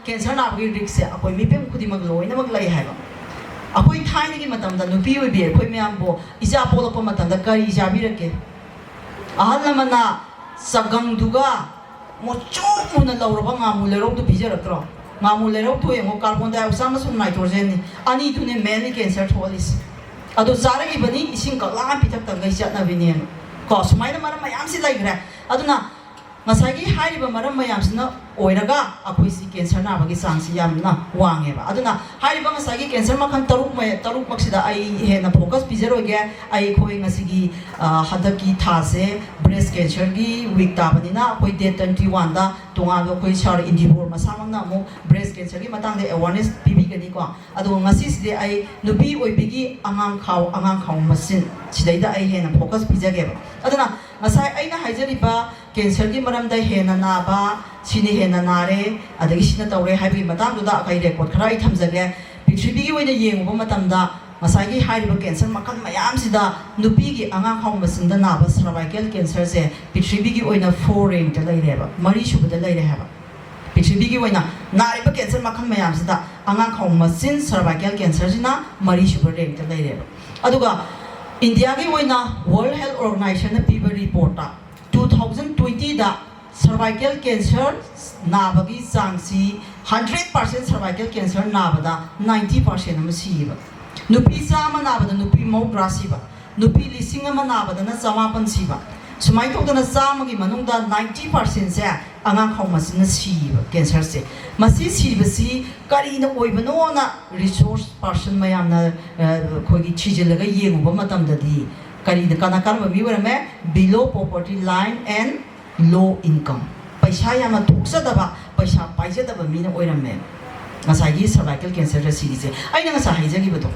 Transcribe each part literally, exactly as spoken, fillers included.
Cancer ꯅꯥꯕꯒꯤ ꯔꯤꯛꯁꯁꯦ ꯑꯩꯈꯣꯏ ꯃꯤꯄꯨꯝ ꯈꯨꯗꯤꯡꯃꯛ ꯂꯣꯏꯅꯃꯛ ꯂꯩ ꯍꯥꯏꯕ꯫ ꯑꯩꯈꯣꯏ ꯊꯥꯏꯅꯒꯤ ꯃꯇꯝꯗ ꯅꯨꯄꯤ ꯑꯣꯏꯕꯤ ꯑꯩꯈꯣꯏ ꯃꯌꯥꯝꯕꯨ ꯏꯆꯥ ꯄꯣꯛꯂꯛꯄ ꯃꯇꯝꯗ ꯀꯔꯤ ꯆꯥꯕꯤꯔꯛꯀꯦ? ꯑꯍꯜ ꯂꯃꯟꯅ ꯆꯒꯪꯗꯨꯒ ꯃꯨꯆꯨ ꯃꯨꯅ ꯂꯧꯔꯕ ꯉꯥꯃꯨ ꯂꯩꯔꯧꯗꯨ ꯄꯤꯖꯔꯛꯇ꯭ꯔꯣ? ꯉꯥꯃꯨ ꯂꯩꯔꯧꯗꯨ ꯌꯦꯡꯉꯣ, carbon dioxide ꯑꯃꯁꯨꯡ nitrogen ꯅꯤ, ꯑꯅꯤꯗꯨꯅꯦ mainly cancer ꯊꯣꯛꯍꯜꯂꯤꯁꯦ꯫ ꯑꯗꯣ ꯆꯥꯔꯛꯏꯕꯅꯤ, ꯏꯁꯤꯡ ꯀꯛꯂꯥ ꯑꯃ ꯄꯤꯊꯛꯇꯈꯩ ꯆꯠꯅꯕꯤꯅꯦꯅ꯫ ꯀꯣ, ꯁꯨꯃꯥꯏꯅ ꯃꯔꯝ ꯃꯌꯥꯝꯁꯤ ꯂꯩꯈ꯭ꯔꯦ꯫ ꯑꯗꯨꯅ ꯉꯁꯥꯏꯒꯤ ꯍꯥꯏꯔꯤꯕ ꯃꯔꯝ ꯃꯌꯥꯝꯁꯤꯅ ꯑꯣꯏꯔꯒ ꯑꯩꯈꯣꯏꯁꯤ ꯀꯦꯟꯁꯔ ꯅꯥꯕꯒꯤ ꯆꯥꯡꯁꯤ ꯌꯥꯝꯅ ꯋꯥꯡꯉꯦꯕ꯫ ꯑꯗꯨꯅ ꯍꯥꯏꯔꯤꯕ ꯉꯁꯥꯏꯒꯤ ꯀꯦꯟꯁꯔ ꯃꯈꯜ ꯇꯔꯨꯛ ꯃ-, ꯇꯔꯨꯛꯃꯛꯁꯤꯗ ꯑꯩ ꯍꯦꯟꯅ focus ꯄꯤꯖꯔꯣꯏꯒꯦ꯫ ꯑꯩꯈꯣꯏ ꯉꯁꯤꯒꯤ, ꯑ, ꯍꯟꯗꯛꯀꯤ ꯊꯥꯁꯦ breast cancer ꯒꯤ week ꯇꯥꯕꯅꯤꯅ ꯑꯩꯈꯣꯏ date twenty one ꯗ ꯇꯣꯉꯥꯟꯕ ꯑꯩꯈꯣꯏ sir ꯏꯟꯗꯤꯕꯣꯔ ꯃꯁꯥꯃꯛꯅ ꯑꯃꯨꯛ breast cancer ꯒꯤ ꯃꯇꯥꯡꯗ awareness ꯄꯤꯕꯤꯒꯅꯤꯀꯣ꯫ ꯑꯗꯨꯒ ꯉꯁꯤꯁꯤꯗꯤ ꯑꯩ ꯅꯨꯄꯤ ꯑꯣꯏꯕꯤꯒꯤ ꯑꯉꯥꯡ ꯈꯥꯎ, ꯑꯉꯥꯡ ꯈꯥꯎ ꯃꯆꯤꯟ ꯁꯤꯗꯩꯗ ꯑꯩ ꯍꯦꯟꯅ focus ꯄꯤꯖꯒꯦꯕ꯫ ꯑꯗꯨꯅ ꯉꯁꯥꯏ ꯑꯩꯅ ꯍꯥꯏꯖꯔꯤꯕ ꯀꯦꯟꯁꯔꯒꯤ ꯃꯔꯝꯗ ꯍꯦꯟꯅ ꯅꯥꯕ, ꯁꯤꯅ ꯍꯦꯟꯅ ꯅꯥꯔꯦ, ꯑꯗꯒꯤ ꯁꯤꯅ ꯇꯧꯔꯦ ꯍꯥꯏꯕꯒꯤ ꯃꯇꯥꯡꯗꯨꯗ ꯑꯩꯈꯣꯏ record ꯈꯔ ꯑꯩ ꯊꯝꯖꯒꯦ꯫ ꯄ꯭ꯔꯤꯊꯤꯕꯤꯒꯤ ꯑꯣꯏꯅ ꯌꯦꯡꯉꯨꯕ ꯃꯇꯝꯗ ꯉꯁꯥꯏꯒꯤ ꯍꯥꯏꯔꯤꯕ ꯀꯦꯟꯁꯔ ꯃꯈꯜ ꯃꯌꯥꯝꯁꯤꯗ ꯅꯨꯄꯤꯒꯤ ꯑꯉꯥꯡ ꯈꯥꯎ ꯃꯆꯤꯟꯗ ꯅꯥꯕ cervical cancer ꯁꯦ ꯄ꯭ꯔꯤꯊꯤꯕꯤꯒꯤ ꯑꯣꯏꯅ four rank ꯇ ꯂꯩꯔꯦꯕ, ꯃꯔꯤ ꯁꯨꯕꯗ ꯂꯩꯔꯦ ꯍꯥꯏꯕ꯫ ꯄ꯭ꯔꯤꯊꯤꯕꯤꯒꯤ ꯑꯣꯏꯅ ꯅꯥꯔꯤꯕ ꯀꯦꯟꯁꯔ ꯃꯈꯜ ꯃꯌꯥꯝꯁꯤꯗ ꯑꯉꯥꯡ ꯈꯥꯎ ꯃꯆꯤꯟ cervical cancer ꯁꯤꯅ ꯃꯔꯤ ꯁꯨꯕ rank ꯇ ꯂꯩꯔꯦꯕ꯫ ꯑꯗꯨꯒ ꯏꯟꯗꯤꯌꯥꯒꯤ ꯑꯣꯏꯅ World Health Organization ꯅ ꯄꯤꯕ report ꯇ two thousand twenty ꯗ cervical cancer ꯅꯥꯕꯒꯤ ꯆꯥꯡꯁꯤ, hundred percent cervical cancer ꯅꯥꯕꯗ ninety percent ꯑꯃ ꯁꯤꯌꯦꯕ꯫ ꯅꯨꯄꯤ ꯆꯥꯝꯃ ꯅꯥꯕꯗ ꯅꯨꯄꯤ ꯃꯧꯗ꯭ꯔꯥ ꯁꯤꯕ, ꯅꯨꯄꯤ ꯂꯤꯁꯤꯡ ꯑꯃ ꯅꯥꯕꯗꯅ ꯆꯃꯥꯄꯟ ꯁꯤꯕ, ꯁꯨꯃꯥꯏꯅ ꯇꯧꯗꯅ ꯆꯥꯝꯃꯒꯤ ꯃꯅꯨꯡꯗ ninety percent ꯁꯦ ꯑꯉꯥꯡ ꯈꯥꯎ ꯃꯆꯤꯟꯅ ꯁꯤꯌꯦꯕ ꯀꯦꯟꯁꯔꯁꯦ꯫ ꯃꯁꯤ ꯁꯤꯕꯁꯤ ꯀꯔꯤꯅ ꯑꯣꯏꯕꯅꯣꯅ resource person ꯃꯌꯥꯝꯅ, ꯑ, ꯑꯩꯈꯣꯏꯒꯤ ꯊꯤꯖꯤꯜꯂꯒ ꯌꯦꯡꯉꯨꯕ ꯃꯇꯝꯗꯗꯤ ꯀꯔꯤꯗ, ꯀꯅꯥ ꯀꯔꯝꯕ ꯃꯤ ꯑꯣꯏꯔꯝꯃꯦ? Below poverty line and low income, ꯄꯩꯁꯥ ꯌꯥꯝꯅ ꯊꯣꯛꯆꯗꯕ, ꯄꯩꯁꯥ ꯄꯥꯏꯖꯗꯕ ꯃꯤꯅ ꯑꯣꯏꯔꯝꯃꯦ ꯉꯁꯥꯏꯒꯤ cervical cancer ꯗ ꯁꯤꯔꯤꯁꯦ꯫ ꯑꯩꯅ ꯉꯁꯥꯏ ꯍꯥꯏꯖꯈꯤꯕꯗꯣ,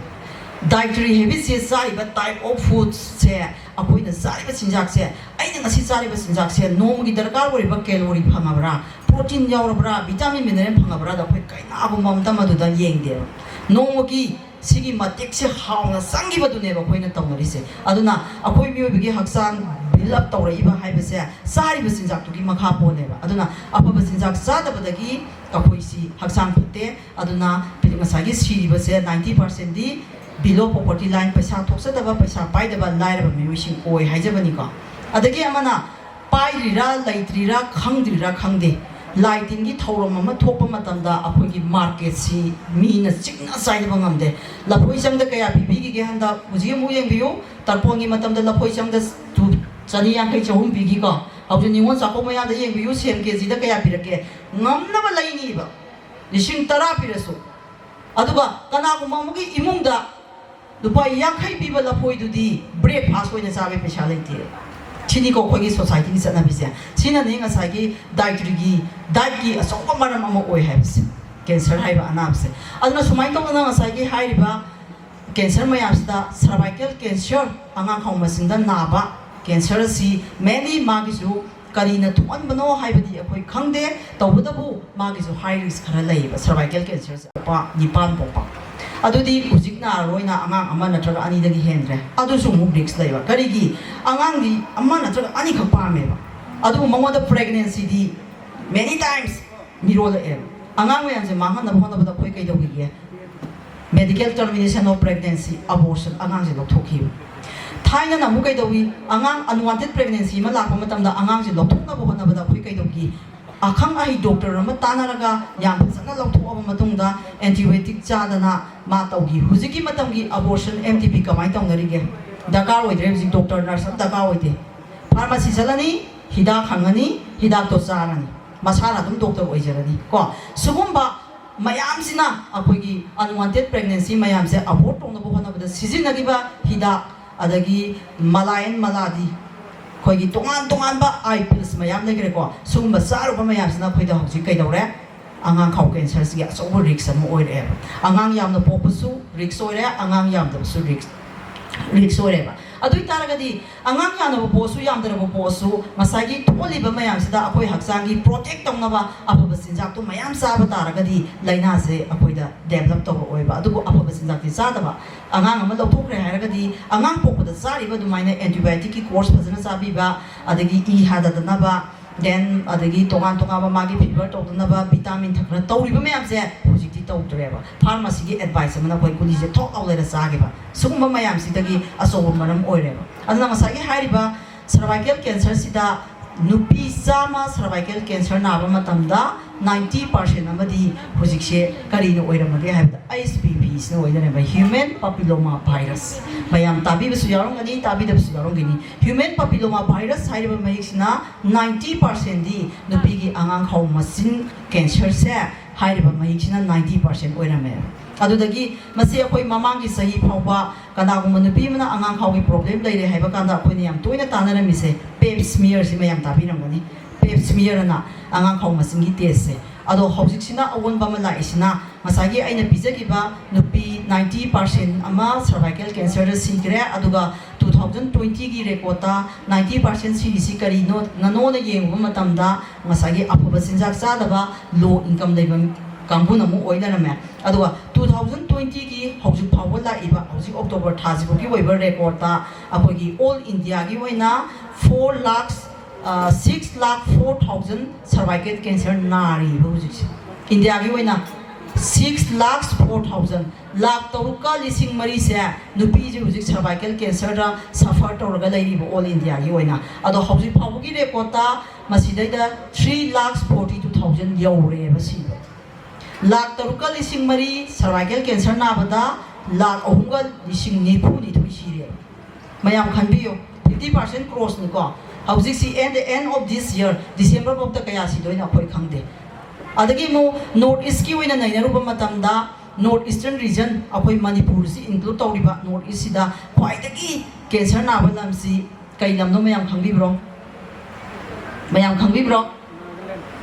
dietary habit ꯁꯦ, ꯆꯥꯔꯤꯕ type of food ꯁꯦ, ꯑꯩꯈꯣꯏꯅ ꯆꯥꯔꯤꯕ ꯆꯤꯟꯖꯥꯛꯁꯦ, ꯑꯩꯅ ꯉꯁꯤ ꯆꯥꯔꯤꯕ ꯆꯤꯟꯖꯥꯛꯁꯦ ꯅꯣꯡꯃꯒꯤ ꯗꯔꯀꯥꯔ ꯑꯣꯏꯔꯤꯕ calorie ꯐꯪꯉꯕ꯭ꯔꯥ, protein ꯌꯥꯎꯔꯕ꯭ꯔꯥ, vitamin mineral ꯐꯪꯉꯕ꯭ꯔꯥꯗ ꯑꯩꯈꯣꯏ ꯀꯩꯅꯥꯒꯨꯝꯕ ꯑꯝꯇ ꯃꯗꯨꯗ ꯌꯦꯡꯗꯦꯕ꯫ ꯅꯣꯡꯃꯒꯤ ꯁꯤꯒꯤ ꯃꯇꯤꯛꯁꯦ ꯍꯥꯎꯅ ꯆꯪꯈꯤꯕꯗꯨꯅꯦꯕ ꯑꯩꯈꯣꯏꯅ ꯇꯧꯅꯔꯤꯁꯦ꯫ ꯑꯗꯨꯅ ꯑꯩꯈꯣꯏ ꯃꯤꯑꯣꯏꯕꯒꯤ ꯍꯛꯆꯥꯡ build up ꯇꯧꯔꯛꯏꯕ ꯍꯥꯏꯕꯁꯦ ꯆꯥꯔꯤꯕ ꯆꯤꯟꯖꯥꯛꯇꯨꯒꯤ ꯃꯈꯥ ꯄꯣꯜꯂꯦꯕ꯫ ꯑꯗꯨꯅ ꯑꯐꯕ ꯆꯤꯟꯖꯥꯛ ꯆꯥꯗꯕꯗꯒꯤ ꯑꯩꯈꯣꯏꯁꯤ ꯍꯛꯆꯥꯡ ꯐꯠꯇꯦ꯫ ꯑꯗꯨꯅ ꯉꯁꯥꯏꯒꯤ ꯁꯤꯔꯤꯕꯁꯦ ninety percent ꯗꯤ below poverty line, ꯄꯩꯁꯥ ꯊꯣꯛꯆꯗꯕ, ꯄꯩꯁꯥ ꯄꯥꯏꯗꯕ, ꯂꯥꯏꯔꯕ ꯃꯤꯑꯣꯏꯁꯤꯡ ꯑꯣꯏ ꯍꯥꯏꯖꯕꯅꯤꯀꯣ꯫ ꯑꯗꯒꯤ ꯑꯃꯅ ꯄꯥꯏꯔꯤꯔꯥ, ꯂꯩꯇ꯭ꯔꯤꯔꯥ, ꯈꯪꯗ꯭ꯔꯤꯔꯥ ꯈꯪꯗꯦ, ꯂꯥꯏ ꯇꯤꯟꯒꯤ ꯊꯧꯔꯝ ꯑꯃ ꯊꯣꯛꯄ ꯃꯇꯝꯗ ꯑꯩꯈꯣꯏꯒꯤ ꯃꯥꯔꯀꯦꯠꯁꯤ ꯃꯤꯅ ꯆꯤꯛꯅ ꯆꯥꯏꯗꯕ ꯉꯝꯗꯦ꯫ ꯂꯐꯣꯏ ꯆꯪꯗ ꯀꯌꯥ ꯄꯤꯕꯤꯈꯤꯒꯦ ꯍꯟꯗꯛ? ꯍꯧꯖꯤꯛ ꯑꯃꯨꯛ ꯌꯦꯡꯕꯤꯌꯨ, ꯇꯔꯄꯣꯟꯒꯤ ꯃꯇꯝꯗ ꯂꯐꯣꯏ ꯆꯪꯗ ꯇꯨ-, ꯆꯅꯤ ꯌꯥꯡꯈꯩ, ꯆꯍꯨꯝ ꯄꯤꯈꯤꯀꯣ꯫ ꯍꯧꯖꯤꯛ ꯅꯤꯉꯣꯜ ꯆꯥꯛꯀꯧꯕ ꯃꯌꯥꯗ ꯌꯦꯡꯕꯤꯌꯨ, ꯁꯦꯝ ꯀꯦ ꯖꯤꯗ ꯀꯌꯥ ꯄꯤꯔꯛꯀꯦ? ꯉꯝꯅꯕ ꯂꯩꯅꯤꯕ, ꯂꯤꯁꯤꯡ ꯇꯔꯥ ꯄꯤꯔꯁꯨ꯫ ꯑꯗꯨꯒ ꯀꯅꯥꯒꯨꯝꯕ ꯑꯃꯒꯤ ꯏꯃꯨꯡꯗ ꯂꯨꯄꯥ ꯌꯥꯡꯈꯩ ꯄꯤꯕ ꯂꯐꯣꯏꯗꯨꯗꯤ breakfast ꯑꯣꯏꯅ ꯆꯥꯕꯩ ꯄꯩꯁꯥ ꯂꯩꯇꯦ꯫ ꯁꯤꯅꯤꯀꯣ ꯑꯩꯈꯣꯏꯒꯤ society ꯒꯤ ꯆꯠꯅꯕꯤꯁꯦ꯫ ꯁꯤꯅꯅꯦ ꯉꯁꯥꯏꯒꯤ dietary ꯒꯤ, diet ꯀꯤ ꯑꯆꯧꯕ ꯃꯔꯝ ꯑꯃ ꯑꯣꯏ ꯍꯥꯏꯕꯁꯦ, cancer ꯍꯥꯏꯕ ꯑꯅꯥꯕꯁꯦ꯫ ꯑꯗꯨꯅ ꯁꯨꯃꯥꯏꯅ ꯇꯧꯗꯅ ꯉꯁꯥꯏꯒꯤ ꯍꯥꯏꯔꯤꯕ cancer ꯃꯌꯥꯝꯁꯤꯗ cervical cancer, ꯑꯉꯥꯡ ꯈꯥꯎ ꯃꯆꯤꯟꯗ ꯅꯥꯕ cancer ꯑꯁꯤ mainly ꯃꯥꯒꯤꯁꯨ ꯀꯔꯤꯅ ꯊꯣꯛꯍꯟꯕꯅꯣ ꯍꯥꯏꯕꯗꯤ ꯑꯩꯈꯣꯏ ꯈꯪꯗꯦ꯫ ꯇꯧꯕꯇꯕꯨ ꯃꯥꯒꯤꯁꯨ high risk ꯈꯔ ꯂꯩꯌꯦꯕ cervical cancer ꯁꯦ꯫ ꯅꯨꯄꯥ ꯅꯤꯄꯥꯟ ꯄꯣꯛꯄ, ꯑꯗꯨꯗꯤ ꯍꯧꯖꯤꯛ ꯅꯥꯔꯔꯣꯏꯅ ꯑꯉꯥꯡ ꯑꯃ ꯅꯠꯇ꯭ꯔꯒ ꯑꯅꯤꯗꯒꯤ ꯍꯦꯟꯗ꯭ꯔꯦ꯫ ꯑꯗꯨꯁꯨ ꯑꯃꯨꯛ risk ꯂꯩꯕ꯫ ꯀꯔꯤꯒꯤ? ꯑꯉꯥꯡꯗꯤ ꯑꯃ ꯅꯠꯇ꯭ꯔꯒ ꯑꯅꯤꯈꯛ ꯄꯥꯝꯃꯦꯕ, ꯑꯗꯨꯕꯨ ꯃꯉꯣꯟꯗ pregnancy ꯗꯤ many times ꯃꯤꯔꯣꯜꯂꯛꯑꯦꯕ꯫ ꯑꯉꯥꯡ ꯃꯌꯥꯝꯁꯦ ꯃꯥꯡꯍꯟꯅꯕ ꯍꯣꯠꯅꯕꯗ ꯑꯩꯈꯣꯏ ꯀꯩꯗꯧꯈꯤꯒꯦ? Medical termination of pregnancy, abortion, ꯑꯉꯥꯡꯁꯦ ꯂꯧꯊꯣꯛꯈꯤꯕ꯫ ꯊꯥꯏꯅꯅ ꯑꯃꯨꯛ ꯀꯩꯗꯧꯏ? ꯑꯉꯥꯡ unwanted pregnancy ꯑꯃ ꯂꯥꯛꯄ ꯃꯇꯝꯗ ꯑꯉꯥꯡꯁꯦ ꯂꯧꯊꯣꯛꯅꯕ ꯍꯣꯠꯅꯕꯗ ꯑꯩꯈꯣꯏ ꯀꯩꯗꯧꯈꯤ? ꯑꯈꯪ ꯑꯍꯩ doctor ꯑꯃ ꯇꯥꯟꯅꯔꯒ ꯌꯥꯝ ꯐꯖꯅ ꯂꯧꯊꯣꯛꯑꯕ ꯃꯇꯨꯡꯗ antibiotic ꯆꯥꯗꯅ ꯃꯥ ꯇꯧꯈꯤ꯫ ꯍꯧꯖꯤꯛꯀꯤ ꯃꯇꯝꯒꯤ abortion, M T P ꯀꯃꯥꯏꯅ ꯇꯧꯅꯔꯤꯒꯦ? ꯗꯔꯀꯥꯔ ꯑꯣꯏꯗ꯭ꯔꯦ ꯍꯧꯖꯤꯛ, doctor nurse ꯑꯃ ꯗꯔꯀꯥꯔ ꯑꯣꯏꯗꯦ꯫ Pharmacy ꯆꯠꯂꯅꯤ, ꯍꯤꯗꯥꯛ ꯍꯪꯉꯅꯤ, ꯍꯤꯗꯥꯛꯇꯣ ꯆꯥꯔꯅꯤ, ꯃꯁꯥꯅ ꯑꯗꯨꯝ doctor ꯑꯣꯏꯖꯔꯅꯤ ꯀꯣ꯫ ꯁꯤꯒꯨꯝꯕ ꯃꯌꯥꯝꯁꯤꯅ ꯑꯩꯈꯣꯏꯒꯤ unwanted pregnancy ꯃꯌꯥꯝꯁꯦ abort ꯇꯧꯅꯕ ꯍꯣꯠꯅꯕꯗ ꯁꯤꯖꯤꯟꯅꯈꯤꯕ ꯍꯤꯗꯥꯛ, ꯑꯗꯒꯤ ꯃꯂꯥꯌꯟ ꯃꯂꯥꯗꯤ, ꯑꯩꯈꯣꯏꯒꯤ ꯇꯣꯉꯥꯟ ꯇꯣꯉꯥꯟꯕ eye pills ꯃꯌꯥꯝ ꯂꯩꯈ꯭ꯔꯦꯀꯣ꯫ ꯁꯤꯒꯨꯝꯕ ꯆꯥꯔꯨꯕ ꯃꯌꯥꯝꯁꯤꯅ ꯑꯩꯈꯣꯏꯗ ꯍꯧꯖꯤꯛ ꯀꯩꯗꯧꯔꯦ? ꯑꯉꯥꯡ ꯈꯥꯎ cancer ꯁꯤꯒꯤ ꯑꯆꯧꯕ risk ꯑꯃ ꯑꯣꯏꯔꯛꯑꯦꯕ꯫ ꯑꯉꯥꯡ ꯌꯥꯝꯅ ꯄꯣꯛꯄꯁꯨ risk ꯑꯣꯏꯔꯦ, ꯑꯉꯥꯡ ꯌꯥꯝꯗꯕꯁꯨ risk, risk ꯑꯣꯏꯔꯦꯕ꯫ ꯑꯗꯨ ꯑꯣꯏ ꯇꯥꯔꯒꯗꯤ ꯑꯉꯥꯡ ꯌꯥꯝꯅꯕ ꯄꯣꯛꯑꯁꯨ ꯌꯥꯝꯗ꯭ꯔꯕ ꯄꯣꯛꯑꯁꯨ ꯉꯁꯥꯏꯒꯤ ꯊꯣꯛꯍꯜꯂꯤꯕ ꯃꯌꯥꯝꯁꯤꯗ ꯑꯩꯈꯣꯏ ꯍꯛꯆꯥꯡꯒꯤ ꯄ꯭ꯔꯣꯇꯦꯛ ꯇꯧꯅꯕ ꯑꯐꯕ ꯆꯤꯟꯖꯥꯛꯇꯣ ꯃꯌꯥꯝ ꯆꯥꯕ ꯇꯥꯔꯒꯗꯤ ꯂꯥꯏꯅꯥꯁꯦ ꯑꯩꯈꯣꯏꯗ ꯗꯦꯕꯂꯞ ꯇꯧꯔꯛꯑꯣꯏꯕ꯫ ꯑꯗꯨꯕꯨ ꯑꯐꯕ ꯆꯤꯟꯖꯥꯛꯇꯤ ꯆꯥꯗꯕ, ꯑꯉꯥꯡ ꯑꯃ ꯂꯧꯊꯣꯛꯈ꯭ꯔꯦ ꯍꯥꯏꯔꯒꯗꯤ ꯑꯉꯥꯡ ꯄꯣꯛꯄꯗ ꯆꯥꯔꯤꯕ ꯑꯗꯨꯃꯥꯏꯅ ꯑꯦꯟꯇꯤꯕꯥꯏꯑꯣꯇꯤꯛꯀꯤ ꯀꯣꯔꯁ ꯐꯖꯅ ꯆꯥꯕꯤꯕ, ꯑꯗꯒꯤ ꯏ ꯍꯥꯗꯗꯅꯕ, ꯗꯦꯟ ꯑꯗꯒꯤ ꯇꯣꯉꯥꯟ ꯇꯣꯉꯥꯟꯕ ꯃꯥꯒꯤ ꯐꯤꯚꯔ ꯇꯧꯗꯅꯕ ꯚꯤꯇꯥꯃꯤꯟ ꯊꯛꯇꯅ ꯇꯧꯔꯤꯕ ꯃꯌꯥꯝꯁꯦ ꯍꯧꯖꯤꯛꯇꯤ ꯇꯧꯗ꯭ꯔꯦꯕ꯫ ꯐꯥꯔꯃꯥꯁꯤꯒꯤ ꯑꯦꯗꯚꯥꯏꯁ ꯑꯃꯅ ꯑꯩꯈꯣꯏ ꯒꯨꯂꯤꯁꯦ ꯊꯣꯛ ꯂꯥꯎ ꯂꯩꯔ ꯆꯥꯈꯤꯕ, ꯁꯤꯒꯨꯝꯕ ꯃꯌꯥꯝꯁꯤꯗꯒꯤ ꯑꯆꯧꯕ ꯃꯔꯝ ꯑꯣꯏꯔꯦꯕ꯫ ꯑꯗꯨꯅ ꯉꯁꯥꯏꯒꯤ ꯍꯥꯏꯔꯤꯕ ꯁꯔꯚꯥꯏꯀꯦꯜ ꯀꯦꯟꯁꯔꯁꯤꯗ ꯅꯨꯄꯤ ꯆꯥꯝꯃ ꯁꯔꯚꯥꯏꯀꯦꯜ ꯀꯦꯟꯁꯔ ꯅꯥꯕ ꯃꯇꯝꯗ ꯅꯥꯏꯟꯇꯤ ꯄꯥꯔꯁꯦꯟ ꯑꯃꯗꯤ ꯍꯧꯖꯤꯛꯁꯦ ꯀꯔꯤꯅ ꯑꯣꯏꯔꯝꯃꯒꯦ ꯍꯥꯏꯕꯗ, ꯑꯩꯆ ꯄꯤ ꯚꯤꯁꯤꯅ ꯑꯣꯏꯗꯣꯏꯅꯦꯕ, ꯍ꯭ꯌꯨꯃꯦꯟ ꯄꯥꯄꯤꯂꯣꯃꯥ ꯚꯥꯏꯔꯁ꯫ ꯃꯌꯥꯝ ꯇꯥꯕꯤꯕꯁꯨ ꯌꯥꯎꯔꯝꯒꯅꯤ, ꯇꯥꯕꯤꯗꯕꯁꯨ ꯌꯥꯎꯔꯝꯒꯅꯤ꯫ ꯍ꯭ꯌꯨꯃꯦꯟ ꯄꯥꯄꯤꯂꯣꯃꯥ ꯚꯥꯏꯔꯁ ꯍꯥꯏꯔꯤꯕ ꯃꯍꯤꯛꯁꯤꯅ ꯅꯥꯏꯟꯇꯤ ꯄꯥꯔꯁꯦꯟꯗꯤ ꯅꯨꯄꯤꯒꯤ ꯑꯉꯥꯡꯈꯥꯎ ꯃꯆꯤꯟ ꯀꯦꯟꯁꯔꯁꯦ ꯍꯥꯏꯔꯤꯕ ꯃꯍꯤꯛꯁꯤꯅ ꯅꯥꯏꯟꯇꯤ ꯄꯥꯔꯁꯦꯟ ꯑꯣꯏꯔꯝꯃꯦ꯫ ꯑꯗꯨꯗꯒꯤ ꯃꯁꯤ ꯑꯩꯈꯣꯏ ꯃꯃꯥꯡꯒꯤ ꯆꯍꯤ ꯐꯥꯎꯕ ꯀꯅꯥꯒꯨꯝꯕ ꯅꯨꯄꯤ ꯑꯃꯅ ꯑꯉꯥꯡꯈꯥꯎꯒꯤ ꯄ꯭ꯔꯣꯕ꯭ꯂꯦꯝ ꯂꯩꯔꯦ ꯍꯥꯏꯕ ꯀꯥꯟꯗ ꯑꯩꯈꯣꯏꯅ ꯌꯥꯝ ꯇꯣꯏꯅ ꯇꯥꯟꯅꯔꯝꯃꯤꯁꯦ ꯄꯦꯞ ꯁ꯭ꯃꯤꯌꯔꯁꯤ ꯃꯌꯥꯝ ꯇꯥꯕꯤꯔꯝꯒꯅꯤ꯫ ꯄꯦꯞ ꯁ꯭ꯃꯤꯌꯔ ꯑꯅ ꯑꯉꯥꯡꯈꯥꯎ ꯃꯆꯤꯟꯒꯤ ꯇꯦꯁꯁꯦ꯫ ꯑꯗꯣ ꯍꯧꯖꯤꯛꯁꯤꯅ ꯑꯑꯣꯟꯕ ꯑꯃ ꯂꯥꯛꯏꯁꯤꯅ ꯉꯁꯥꯏꯒꯤ ꯑꯩꯅ ꯄꯤꯖꯈꯤꯕ ꯅꯨꯄꯤ ꯅꯥꯏꯟꯇꯤ ꯄꯥꯔꯁꯦꯟ ꯑꯃ ꯁꯔꯚꯥꯏꯀꯦꯜ ꯀꯦꯟꯁꯔꯗ ꯁꯤꯈ꯭ꯔꯦ, ꯑꯗꯨꯒ ꯇꯨ ꯊꯥꯎꯖꯟ ꯇ꯭ꯋꯦꯟꯇꯤꯒꯤ ꯔꯦꯀꯣꯔꯠꯇ ꯅꯥꯏꯟꯇꯤ ꯄꯥꯔꯁꯦꯟ ꯁꯤꯔꯤꯁꯤ ꯀꯔꯤꯅꯣ ꯅꯅꯣꯅ ꯌꯦꯡꯉꯨꯕ ꯃꯇꯝꯗ ꯉꯁꯥꯏꯒꯤ ꯑꯐꯕ ꯆꯤꯟꯖꯥꯛ ꯆꯥꯗꯕ, ꯂꯣ ꯏꯟꯀꯝ ꯂꯩꯕ ꯀꯥꯡꯕꯨꯅ ꯑꯃꯨꯛ ꯑꯣꯏ ꯂꯩꯔꯝꯃꯦ꯫ ꯑꯗꯨꯒ ꯇꯨ ꯊꯥꯎꯖꯟ ꯇ꯭ꯋꯦꯟꯇꯤꯒꯤ ꯍꯧꯖꯤꯛ ꯐꯥꯎꯕ ꯂꯥꯛꯏꯕ ꯍꯧꯖꯤꯛ ꯑꯣꯛꯇꯣꯕꯔ ꯊꯥꯁꯤꯐꯥꯎꯒꯤ ꯑꯣꯏꯕ ꯔꯦꯀꯣꯔꯠꯇ ꯑꯩꯈꯣꯏꯒꯤ ꯑꯣꯜ ꯏꯟꯗꯤꯌꯥꯒꯤ ꯑꯣꯏꯅ ꯐꯣꯔ ꯂꯥꯛ ꯁꯤꯛꯁ ꯂꯥꯛ ꯐꯣꯔ ꯊꯥꯎꯖꯟ ꯁꯔꯚꯥꯏꯀꯦꯜ ꯀꯦꯟꯁꯔ ꯅꯥꯔꯤꯕ ꯍꯧꯖꯤꯛꯁꯦ꯫ ꯏꯟꯗꯤꯌꯥꯒꯤ ꯑꯣꯏꯅ ꯁꯤꯛꯁ ꯂꯥꯛ ꯐꯣꯔ ꯊꯥꯎꯖꯟ, ꯂꯥꯛ ꯇꯔꯨꯛꯀ ꯂꯤꯁꯤꯡ ꯃꯔꯤꯁꯦ ꯅꯨꯄꯤꯁꯦ ꯍꯧꯖꯤꯛ ꯁꯔꯚꯥꯏꯀꯦꯜ ꯀꯦꯟꯁꯔꯗ ꯁꯐꯔ ꯇꯧꯔꯒ ꯂꯩꯔꯤꯕ ꯑꯣꯜ ꯏꯟꯗꯤꯌꯥꯒꯤ ꯑꯣꯏꯅ꯫ ꯑꯗꯣ ꯍꯧꯖꯤꯛ ꯐꯥꯎꯕꯒꯤ ꯔꯦꯀꯣꯔꯠꯇ ꯃꯁꯤꯗꯩꯗ ꯊ꯭ꯔꯤ ꯂꯥꯛ ꯐꯣꯔꯇꯤ ꯇꯨ ꯊꯥꯎꯖꯟ ꯌꯧꯔꯦꯕ ꯁꯤꯕ꯫ ꯂꯥꯛ ꯇꯔꯨꯛꯀ ꯂꯤꯁꯤꯡ ꯃꯔꯤ ꯁꯔꯚꯥꯏꯀꯦꯜ ꯀꯦꯟꯁꯔ ꯅꯥꯕꯗ ꯂꯥꯛ ꯑꯍꯨꯝꯒ ꯂꯤꯁꯤꯡ ꯅꯤꯐꯨ ꯅꯤꯊꯣꯏ ꯁꯤꯔꯦꯕ꯫ ꯃꯌꯥꯝ ꯈꯟꯕꯤꯌꯨ, ꯐꯤꯐꯇꯤ ꯄꯥꯔꯁꯦꯟ ꯀ꯭ꯔꯣꯁꯅꯤꯀꯣ꯫ ꯍꯧꯖꯤꯛꯁꯤ at the end of this year, December ꯐꯥꯎꯗ ꯀꯌꯥ ꯁꯤꯗꯣꯏꯅꯣ ꯑꯩꯈꯣꯏ ꯈꯪꯗꯦ꯫ ꯑꯗꯒꯤ ꯑꯃꯨꯛ ꯅꯣꯔꯠ ꯏꯁꯀꯤ ꯑꯣꯏꯅ ꯅꯩꯅꯔꯨꯕ ꯃꯇꯝꯗ ꯅꯣꯔꯠ ꯏꯁꯇꯔꯟ ꯔꯤꯖꯟ, ꯑꯩꯈꯣꯏ ꯃꯅꯤꯄꯨꯔꯁꯤ ꯏꯟꯀ꯭ꯂꯨꯗ ꯇꯧꯔꯤꯕ ꯅꯣꯔꯠ ꯏꯁꯁꯤꯗ ꯈ꯭ꯋꯥꯏꯗꯒꯤ ꯀꯦꯟꯁꯔ ꯅꯥꯕ ꯂꯝꯁꯤ ꯀꯩ ꯂꯝꯅꯣ ꯃꯌꯥꯝ ꯈꯪꯕꯤꯕ꯭ꯔꯣ? ꯃꯌꯥꯝ ꯈꯪꯕꯤꯕ꯭ꯔꯣ?